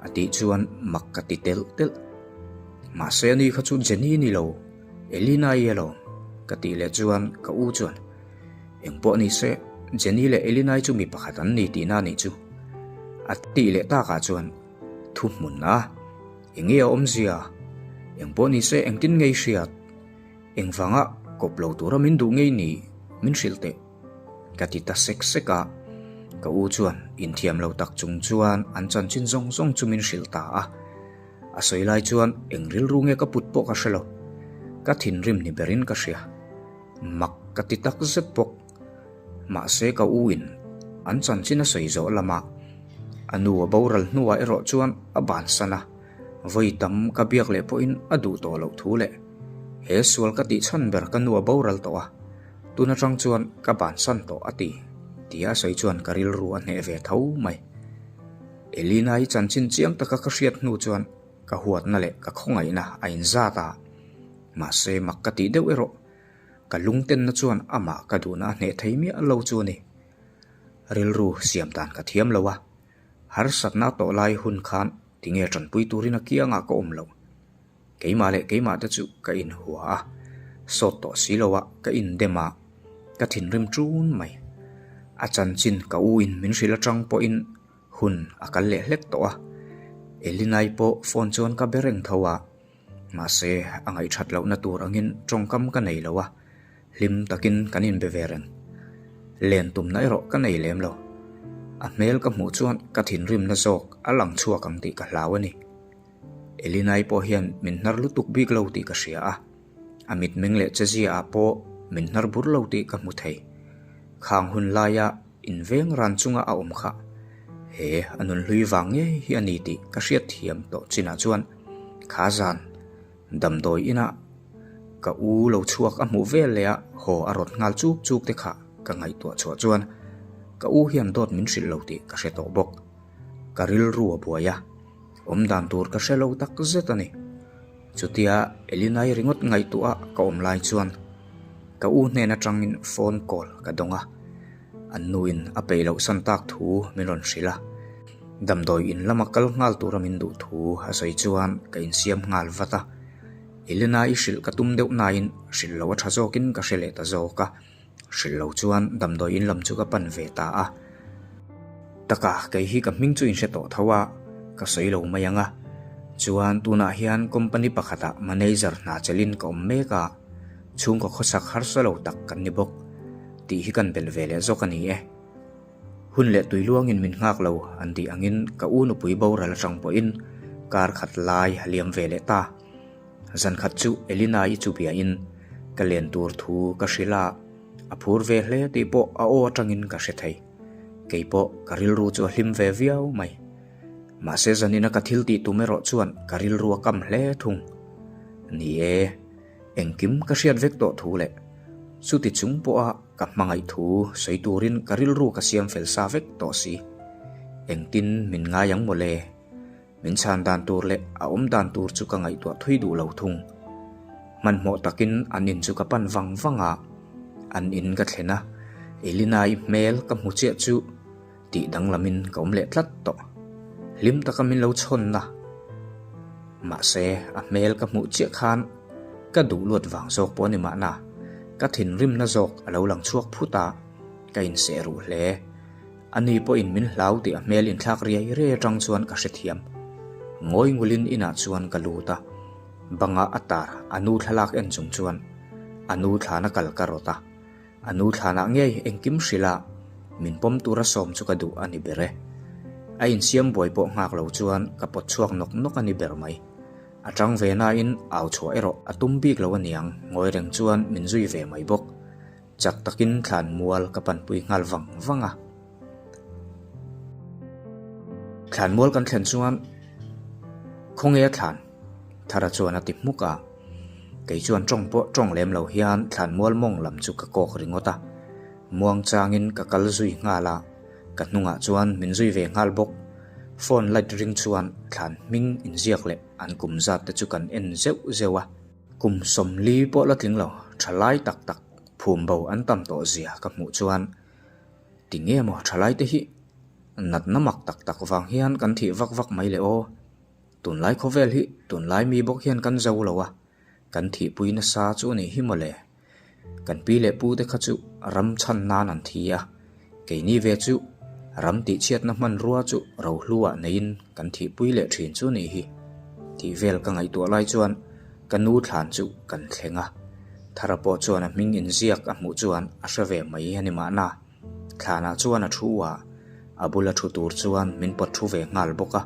a tih chuan mak ka ti telh telh. Mahse ani kha chu Jenny ni lo, Elina-i alawm, ka tih leh chuan ka u chuan, Engpawh ni se, Jenny leh Elinai chu mi pakhat an ni tihna a nih chu. A tih leh takah chuan thu hmun a, Enge a awmzia? Engpawh ni se engtin ngei hriat? Engvanga kawp lo tura min duh ngei ni min hrilh teh? Ka ti ta sek sek a, ka u chuan inthiam lo tak chung chuan an chanchin zawng zawng chu min hrilh ta a. A sawi lai chuan eng rilru nge ka put pawh ka hre lo, ka thinrim ni berin ka hria. Mak ka ti tak zet bawk. Mahse ka u in an chanchin a sawi zawh lamah a nu a boral hnuah erawh chuan a bansan a, vawi tam ka biak leh pawhin a duh tawh loh thu leh he sual ka tih chhan ber ka nu a boral tawh a, tun atang chuan ka bansan tawh a ti tia a sawi chuan ka rilru a hneh ve tho mai. Elina-i chanchin chiang taka ka hriat hnu chuan ka huatna leh ka khawngaihna a inzat a. Mahse mak ka tih deuh erawh ka lungtenna chuan amah ka duhna a hneh thei miah lo chu a ni. Rilru siam dan ka thiam lo a, harsatna tawh lai hun khan tinge tanpui turin a kiangah ka awm loh. Keimah leh keimah te chu ka inhua a, sawt tawh si lo a ka indem a, ka thinrim ṭun mai. A chanchin ka u in min hrilh aṭang pawhin hun a kal leh hlek tawh a, Elinai pawh phone chuan ka be reng tho a. Mahse, a ngaihthat lohna tur angin tawngkam ka nei lo a, hlim takin kan inbe ve reng. Len tumna erawh ka nei lem lo. A hmel ka hmuh chuan ka thinrimna zawk a lang chhuak ang tih ka hlau a ni. Elinai pawh hian min hnar lutuk bik lo tih ka hria a, a mitmeng leh chezia ah pawh min hnar bur lo tih ka hmu thei. Khang hun laia Inveng ran chunga a awm kha he a nunhlui vang ngei hi a ni tih ka hriat thiam tawh chinah chuan kha zan damdawi inah ka u lo chhuak a hmuh vel leh a haw a rawt nghal chuk chuk te kha ka ngaihtuah chhuah chuan ka u hian dawt min hrilh lo tih ka hre tawh bawk. Ka rilru a buai a, awm dan tur ka hre lo tak zet a ni. Chutia Elinai ringawt ngaihtuah ka awm lai chuan ka u hnen atangin phone call ka dawng a, an nuin a peih loh san tak thu min rawn hrilh a, damdawi in lama kal nghal tura min duh thu a sawi chuan ka insiam nghal vat a, Elinai hrilh ka tum deuh nain hrilh loh a tha zawkin ka hre leh ta zawk a. Hrilh lo chuan damdawi in lam chu ka pan ve ta a. Taka kei hi ka hming chu in hre tawh tho a, ka sawi lo mai ang a. Chuan tunah hian company pakhatah manager hna chelin ka awm mek a, chhungkaw khawsak harsa lo tak kan ni bawk tih hi kan belh ve leh zawk a ni e. Hun leh tuiluangin min nghak lo an tih angin ka u nupui boral atang pawhin kar khat lai a liam ve leh ta. Zan khat chu Elina-i chu biain ka len tur thu ka hrilh a, a phur ve hle tih pawh a aw atangin ka hre thei. Kei pawh ka rilru chu a hlim ve viau mai. Mahse zanina ka thil tih tum erawh chuan ka rilru a kam hle thung. Ni e, engkim ka hriat vek tawh thu leh chuti chung pawha ka hmangaih thu sawi turin ka rilru ka siam fel sa vek tawh si. Engtin min ngai ang mawle? Min chhan dan tur leh a awm dan tur chu ka ngaihtuah thui duh lo thung. Hmanhmawh takin an in chu ka pan vang vang a, an in ka thlen a, Elina-i hmel ka hmu chiah chu tih danglamin ka awm leh tlat tawh. Hlim taka min lo chhawn a, mahse a hmel ka hmuh chiah khan ka duh luat vang zawk pawh a ni mahna. Ka thinrimna zawk a lo lang chhuak phut a, ka inseh ruh hle. Ani pawhin min hlau tih a hmel inthlak riai riai atang chuan ka hrethiam. Ngawi ngulin inah chuan ka lut a, banga a tar a nu thlalak en chung chuan a nu thlana kal ka rawt a. A nu thlanah ngei engkim hrilh a, min pawm tura sawm chu ka duh a ni ber e. A insiam buai pawh nghak lo chuan ka pawt chhuak nawk nawk a ni ber mai. A tang ve nain au chhuah erawh a tum bik lo aniang, ngawi reng chuan min zui ve mai bawk. Chak takin thlan mual ka panpui nghal vang vang a. Thlan mual kan thlen chuan khawnge a thlan? Thara chuan a ti hmuk a. Kei chuan tawng pawh tawng lem lo hian thlan mual mawng lam chu ka kawk ringawt a. Muang changin ka kal zui nghal a, ka hnungah chuan min zui ve nghal bawk. Phone light ring chuan thlan hming inziak leh an kum zat te chu kan en zeuh zeuh a. Kum 40 pawh la tling lo, thalai tak tak phum bo an tam tawh zia ka hmuh chuan ti nge maw thalai te hi natna mak tak tak vang hian kan thih vak vak mai le aw. Tunlai khawvel hi tunlai mi bawk hian kan zo lo a, kan thihpui nasa chu a nih hi maw le. Kan pi leh pu te kha chu ram chhan nan an thi a, keini ve chu ram tihchhiatna hmanrua chu rohluah neiin kan thihpui leh thin chu nih hi. Tih vel ka ngaihtuah lai chuan ka nu thlan chu kan thleng a, Thara pawh chuan a hming inziak a hmuh chuan a hre ve mai a ni mahna. Thlanah chuan a thu a, a bula thu tur chuan min pawt thu ve nghal bawk a.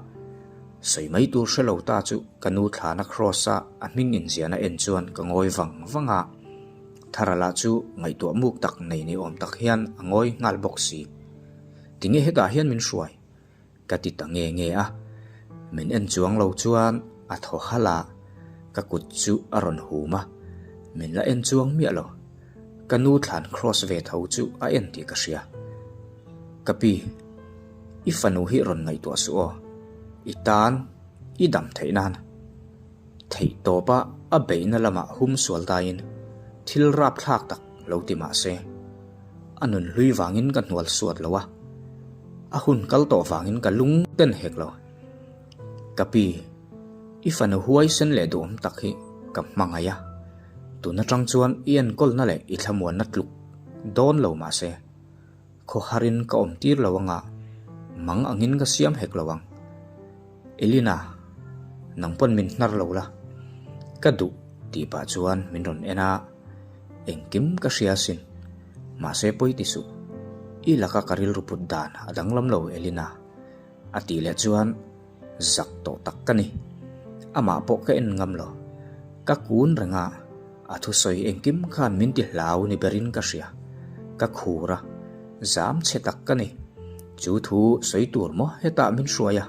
Sawi mai tur hre lo ta chu ka nu thlana cross a a hming inziahna en chuan ka ngawi vang vang a. Thara lah chu ngaihtuah muk tak nei ni awm tak hian a ngawi nghal bawk si. Tinge hetah hian min hruai? Ka ti ta nge nge a. Min en chuang lo chuan a thaw halh a, ka kut chu a rawn hum a, min la en chuang miah lo. Ka nu thlan cross ve tho chu a en tih ka hria. Ka pi, i fanu hi rawn ngaihtuah suh aw. I tan i dam theih nan. Theih tawpa a beihna lamah hum sual daiin thil rapthlak tak lo ti mah se, a nun hlui vangin ka hnual suat lo a, a hun kal tawh vangin ka lung ten hek lo. Ka pi, i fanu huaisen leh duhawm tak hi ka hmangaih a, tun atang chuan i enkawlna leh i thlamuanna tluk dawn lo mah se, Khawharin ka awm tir lo anga, mang angin ka siam hek lo ang. Elina, nang pawn min hnar lo la, ka duh tih pah chuan min rawn en a, engkim ka hria asin, mahse pawi ti suh, i laka ka rilru put dan a danglam lo Elina, a tih leh chuan Zak tawh tak ka ni. Amah pawh ka en ngam lo. Ka kun reng a, a thusawi engkim khan min ti hlau ni berin ka hria. Ka khur a, zam chhe tak ka ni. Chu thu sawi tur maw hetah min hruai a?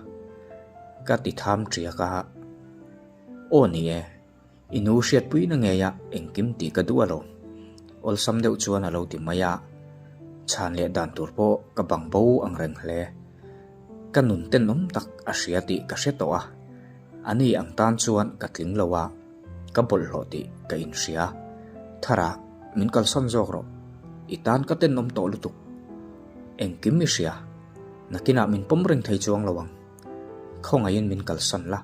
Ka ti tham ṭiak a. Aw ni e. I nu hriatpuina ngei a engkim tih ka duh alawm. Awlsam deuh chuan a lo ti mai a, chhan leh dan tur pawh ka bang bo ang reng hle. Ka nun tenawm tak a hria tih ka hre tawh a, ani ang tan chuan ka tling lo a, ka bawlhhlawh tih ka inhria. Thara, min kalsawn zawk rawh. I tan ka tenawm tawh lutuk. Engkim i hria, nakinah min pawm reng thei chuang lo ang. Khawngaihin min kalsan la.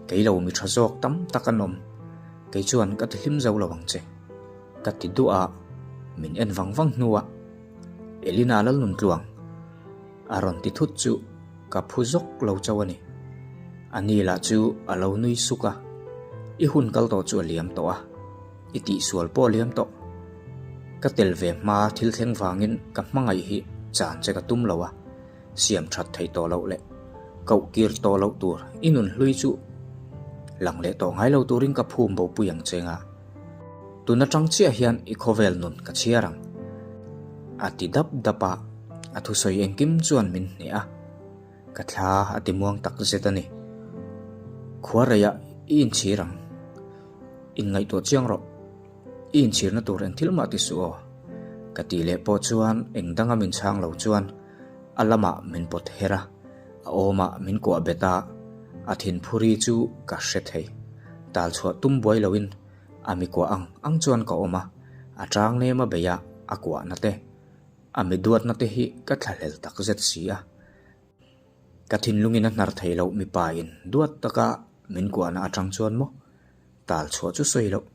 Kei lo mi tha zawk tam tak an awm. Kei chuan ka ti hlim zo lo ang che. Ka ti duah a, min en vang vang hnuah Elina Lalnuntluang a rawn ti thut chu ka phu zawk lo chauh a ni. Ani lah chu a lo nui suk a, I hun kal tawh chu a liam tawh a, i tihsual pawh a liam tawh. Ka tel ve hma thil thleng vangin ka hmangaih hi chan che ka tum lo a. Siam that thei tawh loh leh koh kir tawh loh tur i nun hlui chu lang leh tawh ngai lo turin ka phum bo pui ang che nga. Tun atang chiah hian i khawvel nun ka chhiar ang. A ti dap dap a, a thusawi engkim chuan min hneh a, ka thla a ti muang tak zet a ni. Khua reiah i inchhir ang. Inngaihtuah chiang rawh. I inchhirna tur eng thil mah ti suh aw. Ka tih leh pawh chuan eng danga min chhang lo chuan a lamah min pawt her a, a awmah min kuah bet a, a thinphuri chu ka hre thei. Tal chhuah tum buai loin a mi kuah ang ang chuan ka awm a, a tang nem a bei a, a kuahna te, a mi duatna te hi ka thlahlel takzet si a. Ka thinlungin a hnar thei loh mipa in duat taka min kuahna atang chuan maw tal chhuah chu sawi loh.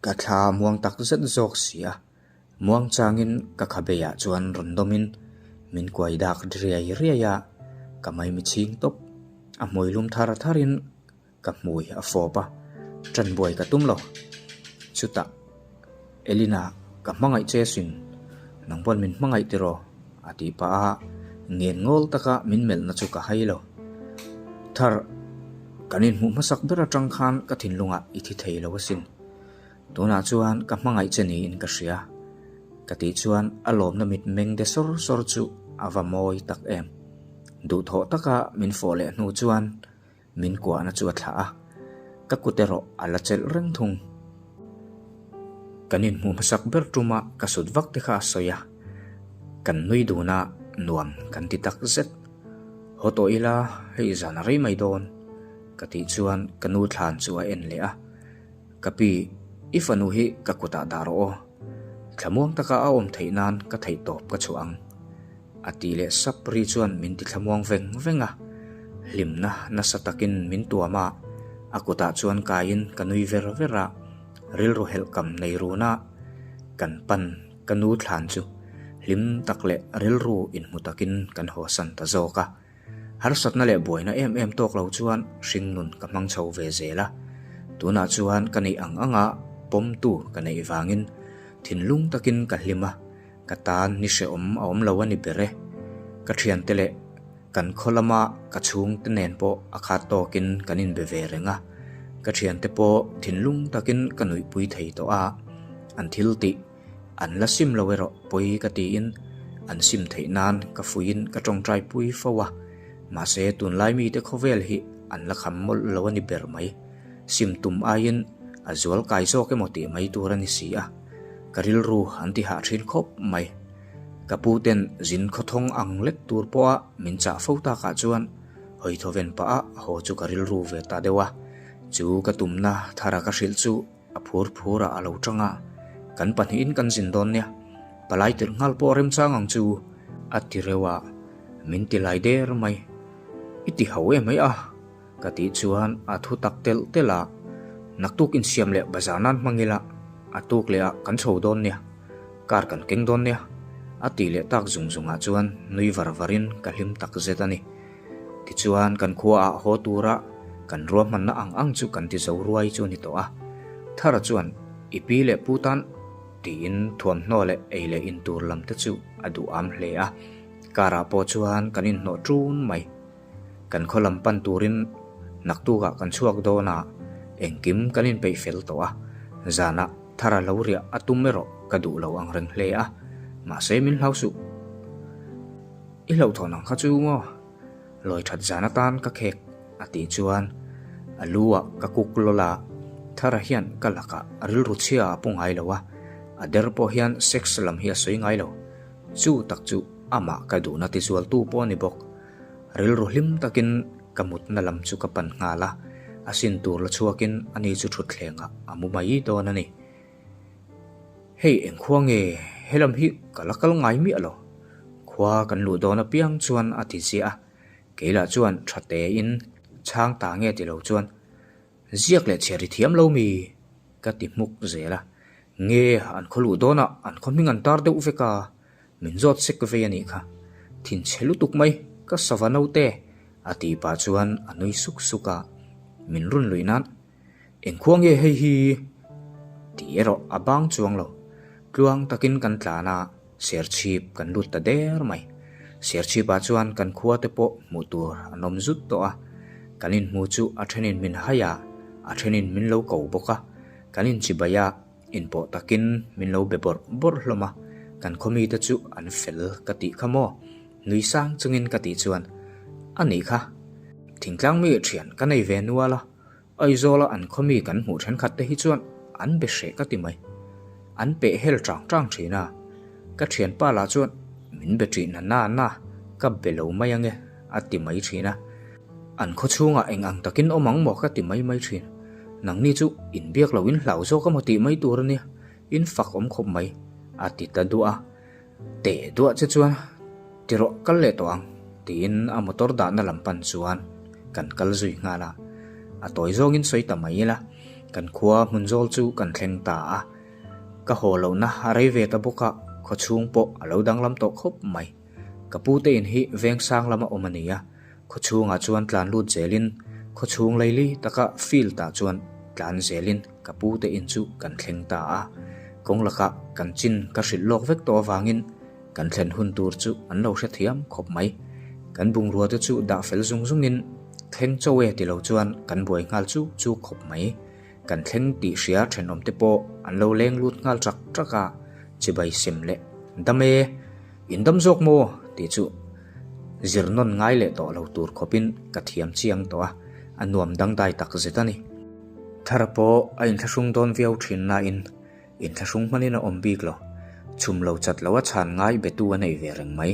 Ka thla muang tak zet zawk si a, muang changin ka khabeiah chuan rawn dawmin min kuai dak riai riai a, ka maimi chhing tawp. A hmui lum thar tharin ka hmui a fawp a, ṭan buai ka tum lo. Chutah, Elina, ka hmangaih che sin, nang pawn min hmangaih tiraw? a tih pah a, ngen ngawl taka min melhna chu ka hai lo. Thar, kan inhmuh hmasak ber aṭang khan ka thinlungah i thi thei lo asin. Tunah chuan ka hmangaih che niin ka hria. Ka tih chuan a lawmna mit meng de sawr sawr chu a va mawi tak em. Duhthawh taka min fawh leh hnu chuan Min kuahna chu a thlah a, ka kut erawh a la chelh reng thung. Kan inhmuh hmasak ber tuma ka sut vak te kha a sawi a, kan nui dun a, nuam kan ti tak zet. Haw tawh ila hei zan a rei mai dawn, ka tih chuan ka nu thlan chu a en leh a, Ka pi, i fanu hi ka kutah dah rawh aw. Thlamuang taka a awm theih nan ka theihtawp ka chhuah ang. A ti leh sap ri chuan min ti thlamuang veng veng a, hlimna nasa takin min tuam a, a kutah chuan kaiin ka nui ver ver a, rilru helhkam nei runa kan pan ka nu thlan chu hlim tak leh rilru inhmu takin kan hawsan ta zawk a. Harsatna leh buaina em em tawk lo chuan hringnun ka hmang chho ve zel a, tunah chuan ka neih ang anga pawmtu ka neih vangin thinlung takin ka hlim a, ka tan ni hrehawm a awm lo a ni ber e. Ka thiante leh kan khaw lama ka chhungte nen pawh a khat tawkin kan inbe ve reng a, ka thiante pawh thinlung takin ka nuihpui thei tawh a, an thil tih An la sim lo erawh pawi ka tiin an sim theih nan ka fuiin ka tawngtai pui fo a, mahse tunlai mite khawvel hi an la kham mawlh lo a ni ber mai. Sim tum aiin a zual kai zawk emaw tih mai tur a ni si a, ka rilru an ti hah thin khawp mai. Ka pu ten zin khawthawng ang lek tur pawha min chah fo takah chuan hawi thawven pah a haw chu ka rilru ve ta deuh a, chu ka tumna thara ka hrilh chu A phur phur ah a lo tang a, kan pahnihin kan zin dawn nia, palai tirh nghal pawh remchang ang chu a ti reuh a, min ti lai der mai. I ti ho em mai a, ka tih chuan a thu tak telh telh a, naktuk insiam leh bazar nan hmang ila, a tuk leh ah kan chho dawn nia, car kan keng dawn nia, a tih leh tak zung zung ah chuan nui var var in ka hlim tak zet a ni. Tichuan kan khua ah haw tura kan ruahmanna ang ang chu kan ti zo ruai chu a ni tawh a. Thara chuan i pi leh pu tan tiin thuamhnaw leh ei leh in tur lam te chu a duh am hle a. Car ah pawh chuan kan inhnawh ṭun mai. Kan khaw lam pan turin naktukah kan chhuak dawn a, engkim kan inpeih fel tawh a. Zanah Thara lo riah a tum erawh ka duh lo ang reng hle a, mahse min hlau suh. I hlauhthawn ang kha chu maw? Lawi that zan atan ka khek a tih chuan a lu ah ka kuk lawlh a, Thara hian ka lakah rilru chhia a pu ngai lo a, a der pawh hian sex lam hi a sawi ngai lo. Chu tak chu amah ka duhna tizualtu pawh a ni bawk. Rilru hlim takin ka mutna lam chu ka pan nghal a, a sin tur la chhuakin ani chu thutthlengah a mu mai dawn a ni. Hei engkhua nge helam hi ka la kal ngai miah lo. Khua kan luh dawn apiang chuan a ti ziah a, keilah chuan tha tein chhang ta nge ti lo chuan ziak leh chhiar i thiam lo mi? ka ti hmuk zel a. Nge an khaw luh dawnah an khaw hming an tar deuh vek a, min zawt sek vei a nih kha. Thinchhe lutuk mai, ka sava naute a tih pah chuan a nui suk suk a, min run luih nan Engkhua nge hei hi? Tih erawh a bang chuang lo. Tluang takin kan tlan a, Serchhip kan lut ta der mai. Serchhipah chuan kan khua te pawh hmuh tur an awm zut tawh a. Kan inhmu chu a thenin min hai a, a thenin min lo ko bawk a. Kan inchibai a, inpawh takin min lo be bawrh bawrh hlawm a. Kan khaw mite chu an fel ka tih kha maw? Nui sang chungin ka tih chuan, A nih kha, thingtlang mi thian ka nei ve nual a. Aizawla an khaw mi kan hmuh thenkhat te hi chuan an be hreh ka ti mai. An peh hel chang chang thin a. Ka thianpa lah chuan min be tih na na na ka be lo mai ange a ti mai thin a. An khaw chhungah eng ang takin awm ang maw ka ti mai mai thin. Nangni chu inbiak lo in hlau zawk emaw tih mai tur ania, in fak awm khawp mai a ti ta duah a. Teh duah che chuan ti rawh kal leh tawh ang tiin a motor dahna lam pan chuan kan kal zui nghal a, a tawi zawngin sawi ta mai ila. Kan khua hmun zawl chu kan thleng ta a. Ka haw lohna a rei ve ta bawk a, khaw chhung pawh a lo danglam tawh khawp mai. Ka pu te in hi veng sang lama awm a ni a, khaw chhungah chuan tlan lut zelin khaw chhung leili taka field ah chuan tlan zelin ka pu te in chu kan thleng ta a. Kawng lakah kan chin ka hrilh lawk vek tawh avangin kan thlen hun tur chu an lo hrethiam khawp mai. Kan bungrua te chu dah fel zung zungin thleng chaw e ti lo chuan kan buai nghal chu chu khawp mai. Kan thleng tih hria thenawm te pawh an lo leng lut nghal trak trak a, chibai sem leh dam e, in dam zawk maw? tih chu zir nawn ngai leh tawh lo tur khawpin ka thiam chiang tawh a, a nuam dangdai tak zet a ni. Thara pawh a inthlahrung dawn viau thin nain inthlahrung hmanin a awm bik lo, chhum lo chat lo a chhan ngai betu a nei ve reng mai.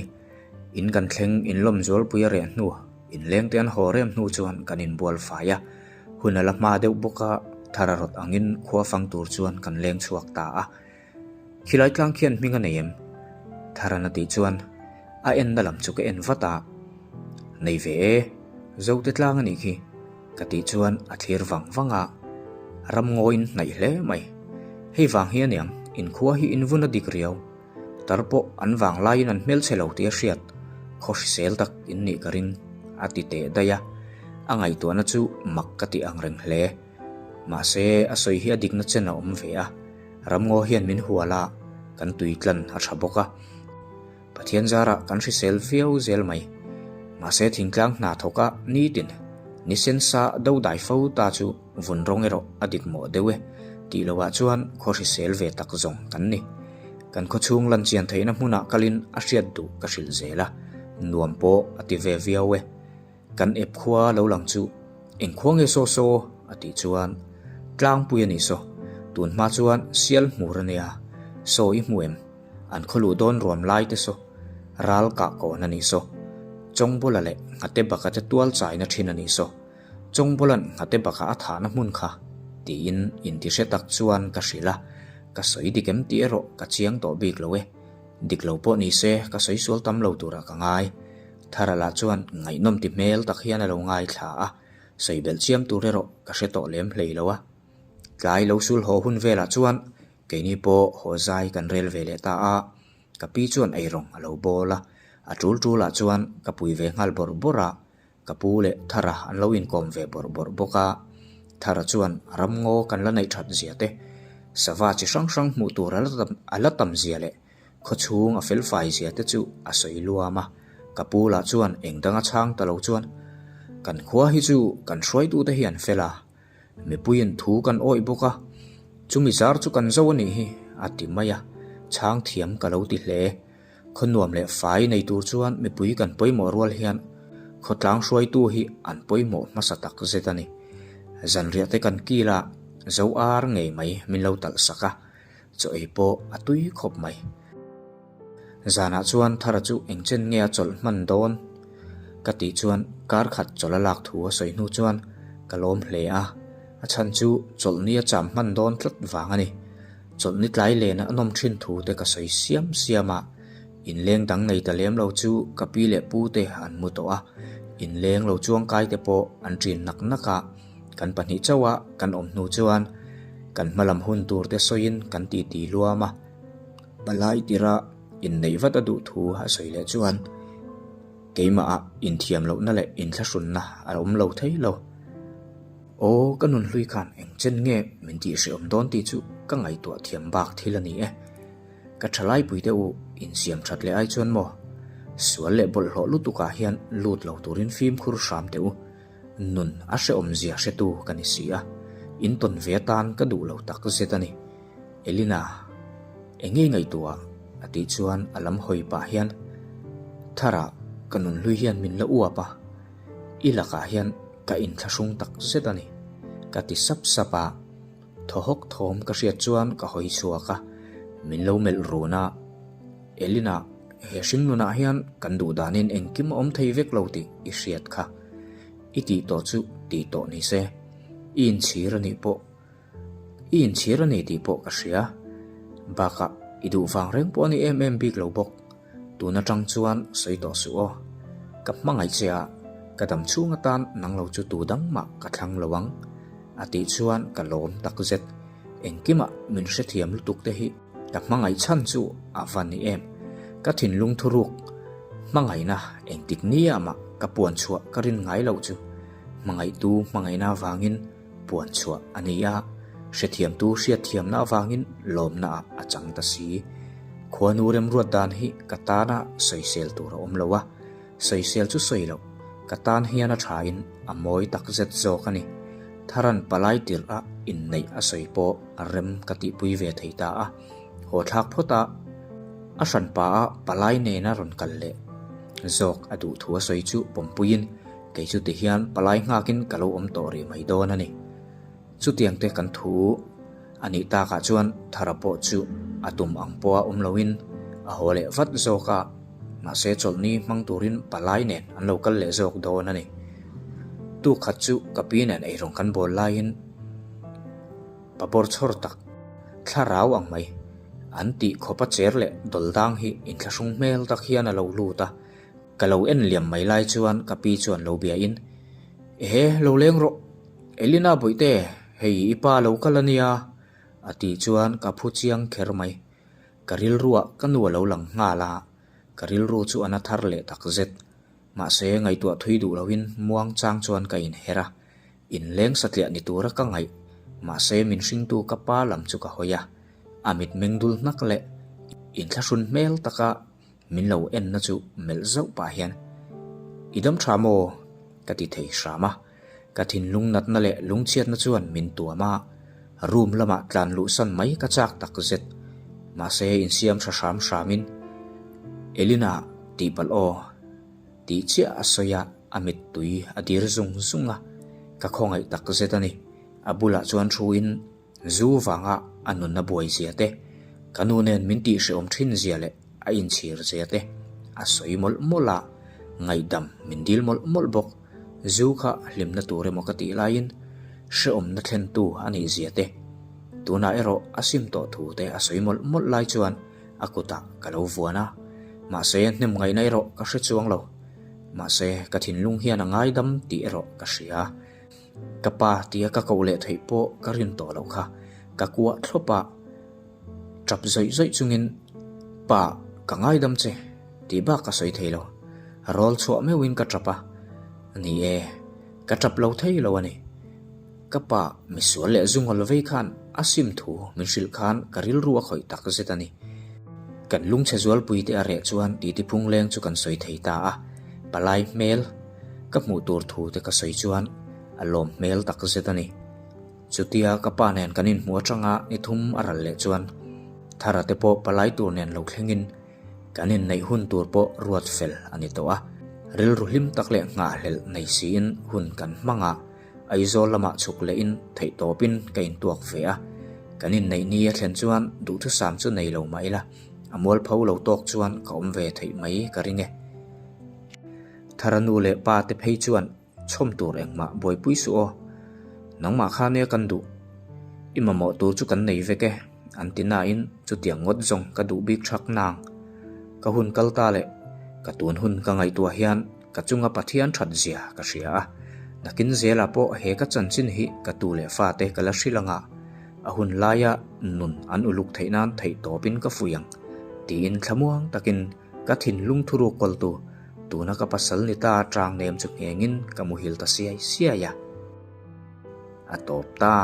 In kan thleng inlawm zualpui a reh hnu, inleng te an haw rem hnu chuan kan inbual fai a, Hun a la hma deuh bawk a, thar a rawt angin khua fang tur chuan kan leng chhuak ta a. Khilai tlang khian hming a nei em? Tharan a tih chuan a enna lam chu ka en vat a. Nei ve e, Zote tlang a nih khi, ka tih chuan a thlir vang vang a. Ram ngawiin hnaih hle mai. Hei vang hi aniang, inkhua hi invun a dik riau. Tar pawh an vang laiin an hmelchhe lo tih a hriat, khaw hrisel tak in nih ka ring, a ti teh daih a. A ngaihtuahna chu mak ka ti ang reng hle. Mahse, a sawi hi a dikna chen a awm ve a, ramngaw hian min hual a, kan tui tlan a tha bawk a. Pathian zarah kan hrisel viau zel mai. Mahse, thingtlang hna thawka nitin ni sensa do dai fo ta chu vun rawng erawh a dik mawh deuh e tih lohah chuan khaw hrisel ve tak zawng kan ni. Kan khaw chhung lan chian theihna hmunah kalin a hriat duh ka hrilh zel a, nuam pawh a ti ve viau e. Kan ep khua lo lang chu eng khua nge saw saw a tih chuan tlangpui a ni saw, tun hma chuan sial hmur a nia, saw i hmu em? An khaw luh dawn ruam lai te saw ral kah kawn a ni saw, Chawngbawla leh Nghate baka te tual chaina thin a ni saw. Chawngbawla'n Nghate bakah a thahna hmun kha tiin intihre tak chuan ka hrilh a, ka sawi dik em tih erawh ka chiang tawh bik lo e. Dik lo pawh ni se ka sawi sual tam lo turah ka ngai. Tharala chuan ngaihnawm ti hmel tak hian a lo ngaithla a, sawi belh chiam tur erawh ka hre tawh lem hlei lo a. Tlai lo sul haw hun velah chuan keini pawh haw zai kan rel ve leh ta a, ka pi chuan eirawng a lo bawl a, a tul tulah chuan ka pui ve nghal bawrh bawrh a, Ka pu leh Thara an lo inkawm ve bawrh bawrh bawk a, Thara chuan ramngaw kan la neih that zia te, sava chi hrang hrang hmuh tur a la tam zia leh khawchhung a felfai zia te chu a sawi luam a. Ka pu lah chuan eng danga chhang ta lo chuan, Kan khua hi chu kan hruaitute hi an fel a, mipuiin thu kan awih bawk a, chumi zar chu kan zo a nih hi, a ti mai a, chhang thiam ka lo ti hle. Khaw nuam leh fai nei tur chuan mipui kan pawimawh rual hian khawtlang hruaitu hi an pawimawh hmasa tak zet a ni. Zanriah te kan kil a, zo ar ngei mai min lo talh sak a, chaw ei pawh a tui khawp mai. Zanah chuan Thara chu engchen nge a chawlh hman dawn? Ka tih chuan kar khat chawlh a lak thu a sawi hnu chuan ka lawm hle a, a chhan chu chawlhni a cham hman dawn tlat vang a ni. Chawlhni tlai lena a nawm thin thu te ka sawi siam siam a, inleng dang nei ta lem lo chu ka pi leh pu te an mu tawh a, inleng lo chuangkai te pawh an ṭin nak nak a, kan pahnih chauh a kan awm hnu chuan kan hmalam hun tur te sawiin kan titi luam a, palai tira inneih vat a duh thu a sawi leh chuan keimahah inthiam lohna leh inthlahrunna a awm lo thei lo. Aw, ka nun hlui khan eng chen nge min tih hrehawm dawn tih chu ka ngaihtuah thiam bak thil a ni e. Ka thalai pui te u, insiam that leh ai chuan maw? Sual leh bawlhhlawh lutukah hian lut lo turin fimkhur hram teh u. Nun a hrehawm zia hretu ka ni si a, in tawn ve atan ka duh lo tak zet a ni. Elina, eng nge ngaihtuah? a tih chuan a lam hawi pah hian, Tharah, ka nun hlui hian min la uap a. I lakah hian ka inthlahrung tak zet a ni, ka ti sap sap a. Thaw hawk thawm ka hriat chuan ka hawi chhuak a, min lo melh run a. Elina, he hring nunah hian kan duh danin engkim a awm thei vek lo tih i hriat kha. I tih tawh chu tih tawh ni se, i inchhir a nih pawh I inchhir a ni tih pawh ka hria. Bakah i duh vang reng pawh a ni em em bik lo bawk. Tun atang chuan sawi tawh suh aw. Ka hmangaih che a, ka dam chhung atan nang lo chu tu dang mah ka thlang lo ang. A tih chuan ka lawm takzet. Engkimah min hrethiam lutuk te hi ka hmangaih chhan chu a va ni em. Ka thinlung thuruk hmangaihna engtik ni ah mah ka puan chhuah ka rin ngai loh chu hmangaihtu hmangaihna avangin puan chhuah a ni a, hrethiamtu hriatthiamna avangin lawmna ah a chang ta si. Khuanu remruat dan hi ka tana sawisel tur a awm lo a, Sawisel chu sawi loh, ka tan hian a thain a mawi tak zet zawk a ni. Tharan palai tirh a inneih a sawi pawh a rem ka tihpui ve thei ta a. Haw thlak phawt a, a hranpa a palai nena rawn kal leh zawk a duh thu a sawi chu pawmpuiin kei chu tihian palai nghakin ka lo awm tawh rih mai dawn a ni. Chutiang te kan thu a nih takah chuan Thara pawh chu a tum ang pawha awm loin a haw leh vat zawk a, mahse chawlhni hmang turin palai nen an lo kal leh zawk dawn a ni. Tu khat chu ka pi nen eirawng kan bawl laiin pa bawr chhawr tak thlarau ang mai an tih khawpa cher leh dawldang hi inthlahrung hmel tak hian a lo lut a, ka lo en liam mai lai chuan ka pi chuan lo biain, Ehe, lo leng rawh. Elina Bawihte, hei i pa lo kal a nia, a tih chuan ka phu chiang kher mai. Ka rilruah ka nu a lo lang nghal a, ka rilru chu a na thar leh tak zet. Mahse, ngaihtuah thui duh loin muang chang chuan ka inher a, inleng satliah ni tura ka ngaih. Mahse, min hringtu ka pa lam chu ka hawi a, a mitmeng dul hnak leh inthlahrun hmel taka Min lo enna chu melh zauh pah hian, I dam tha maw? ka ti thei hram a. Ka thinlung natna leh lungchhiatna chuan min tuam a, room lamah tlan luhsan mai ka chak tak zet. Mahse insiam tha hram hramin, Elina tihpalh aw tih chiah a sawi a, a mittui a dir zung zung a, ka khawngaih tak zet a ni. A bulah chuan thuin Zu vanga a nunna buai zia te, ka nu nen min tihhrehawm thin zia leh a inchhir zia te a sawi mawlh mawlh a, ngaihdam min dil mawlh mawlh bawk. Zu kha hlimna tur emaw ka tih laiin hrehawmna thlentu a nih zia te, tunah erawh a sim tawh thu te a sawi mawlh mawlh lai chuan a kutah ka lo vuan a, mahse hnem ngaihna erawh ka hre chuang lo. Mahse ka thinlung hian a ngaidam tih erawh ka hria. Ka pa tia ka koh leh theih pawh ka rin tawh loh kha. Ka kuah thlawp a, tap zawih zawih chungin, Pa, ka ngaidam che, tih bak ka sawi thei lo. Rawl chhuah meuhin ka tap a, ni e, ka tap lo thei lo a ni. Ka pa misual leh zungawl vei khan a sim thu min hrilh khan ka rilru a khawih tak zet a ni. Kan lungchhe zualpui te a reh chuan titi phungleng chu kan sawi thei ta a, palai hmel, Ka hmuh tur thu te ka sawi chuan a lawm hmel tak zet a ni. Chutia ka pa nen kan inhmuh atanga ni thum a ral leh chuan Thara te pawh palai tur nen lo thlengin kan inneih hun tur pawh ruat fel a ni tawh a. Rilru hlim tak leh nghahhlelh nei siin hun kan hmang a, Aizawl lamah chhuk lehin theihtawpin ka intuak ve a. Kan inneih ni a thlen chuan duhthusam chu nei lo mah ila, a mualpho lo tawk chuan ka awm ve theih mai ka ring e. Thara nu leh pa te phei chuan chhawm tur engmah buaipui suh aw. Nangmah kha nia kan duh. I mamawh tur chu kan nei vek e, an ti nain chutiang ngawt zawng ka duh bik thak nang. Ka hun kal ta leh ka tun hun ka ngaihtuah hian ka chunga Pathian that zia ka hria a. Nakin zelah pawh he ka chanchin hi ka tu leh fate ka la hrilh anga a hun laia nun an uluk theih nan theihtawpin ka fuih ang tiin thlamuang takin Ka thinlung thuruk kawltu, tuna ka pasal ni ta tang nem chu nghengin ka muhil ta siai siai a. A tawp ta.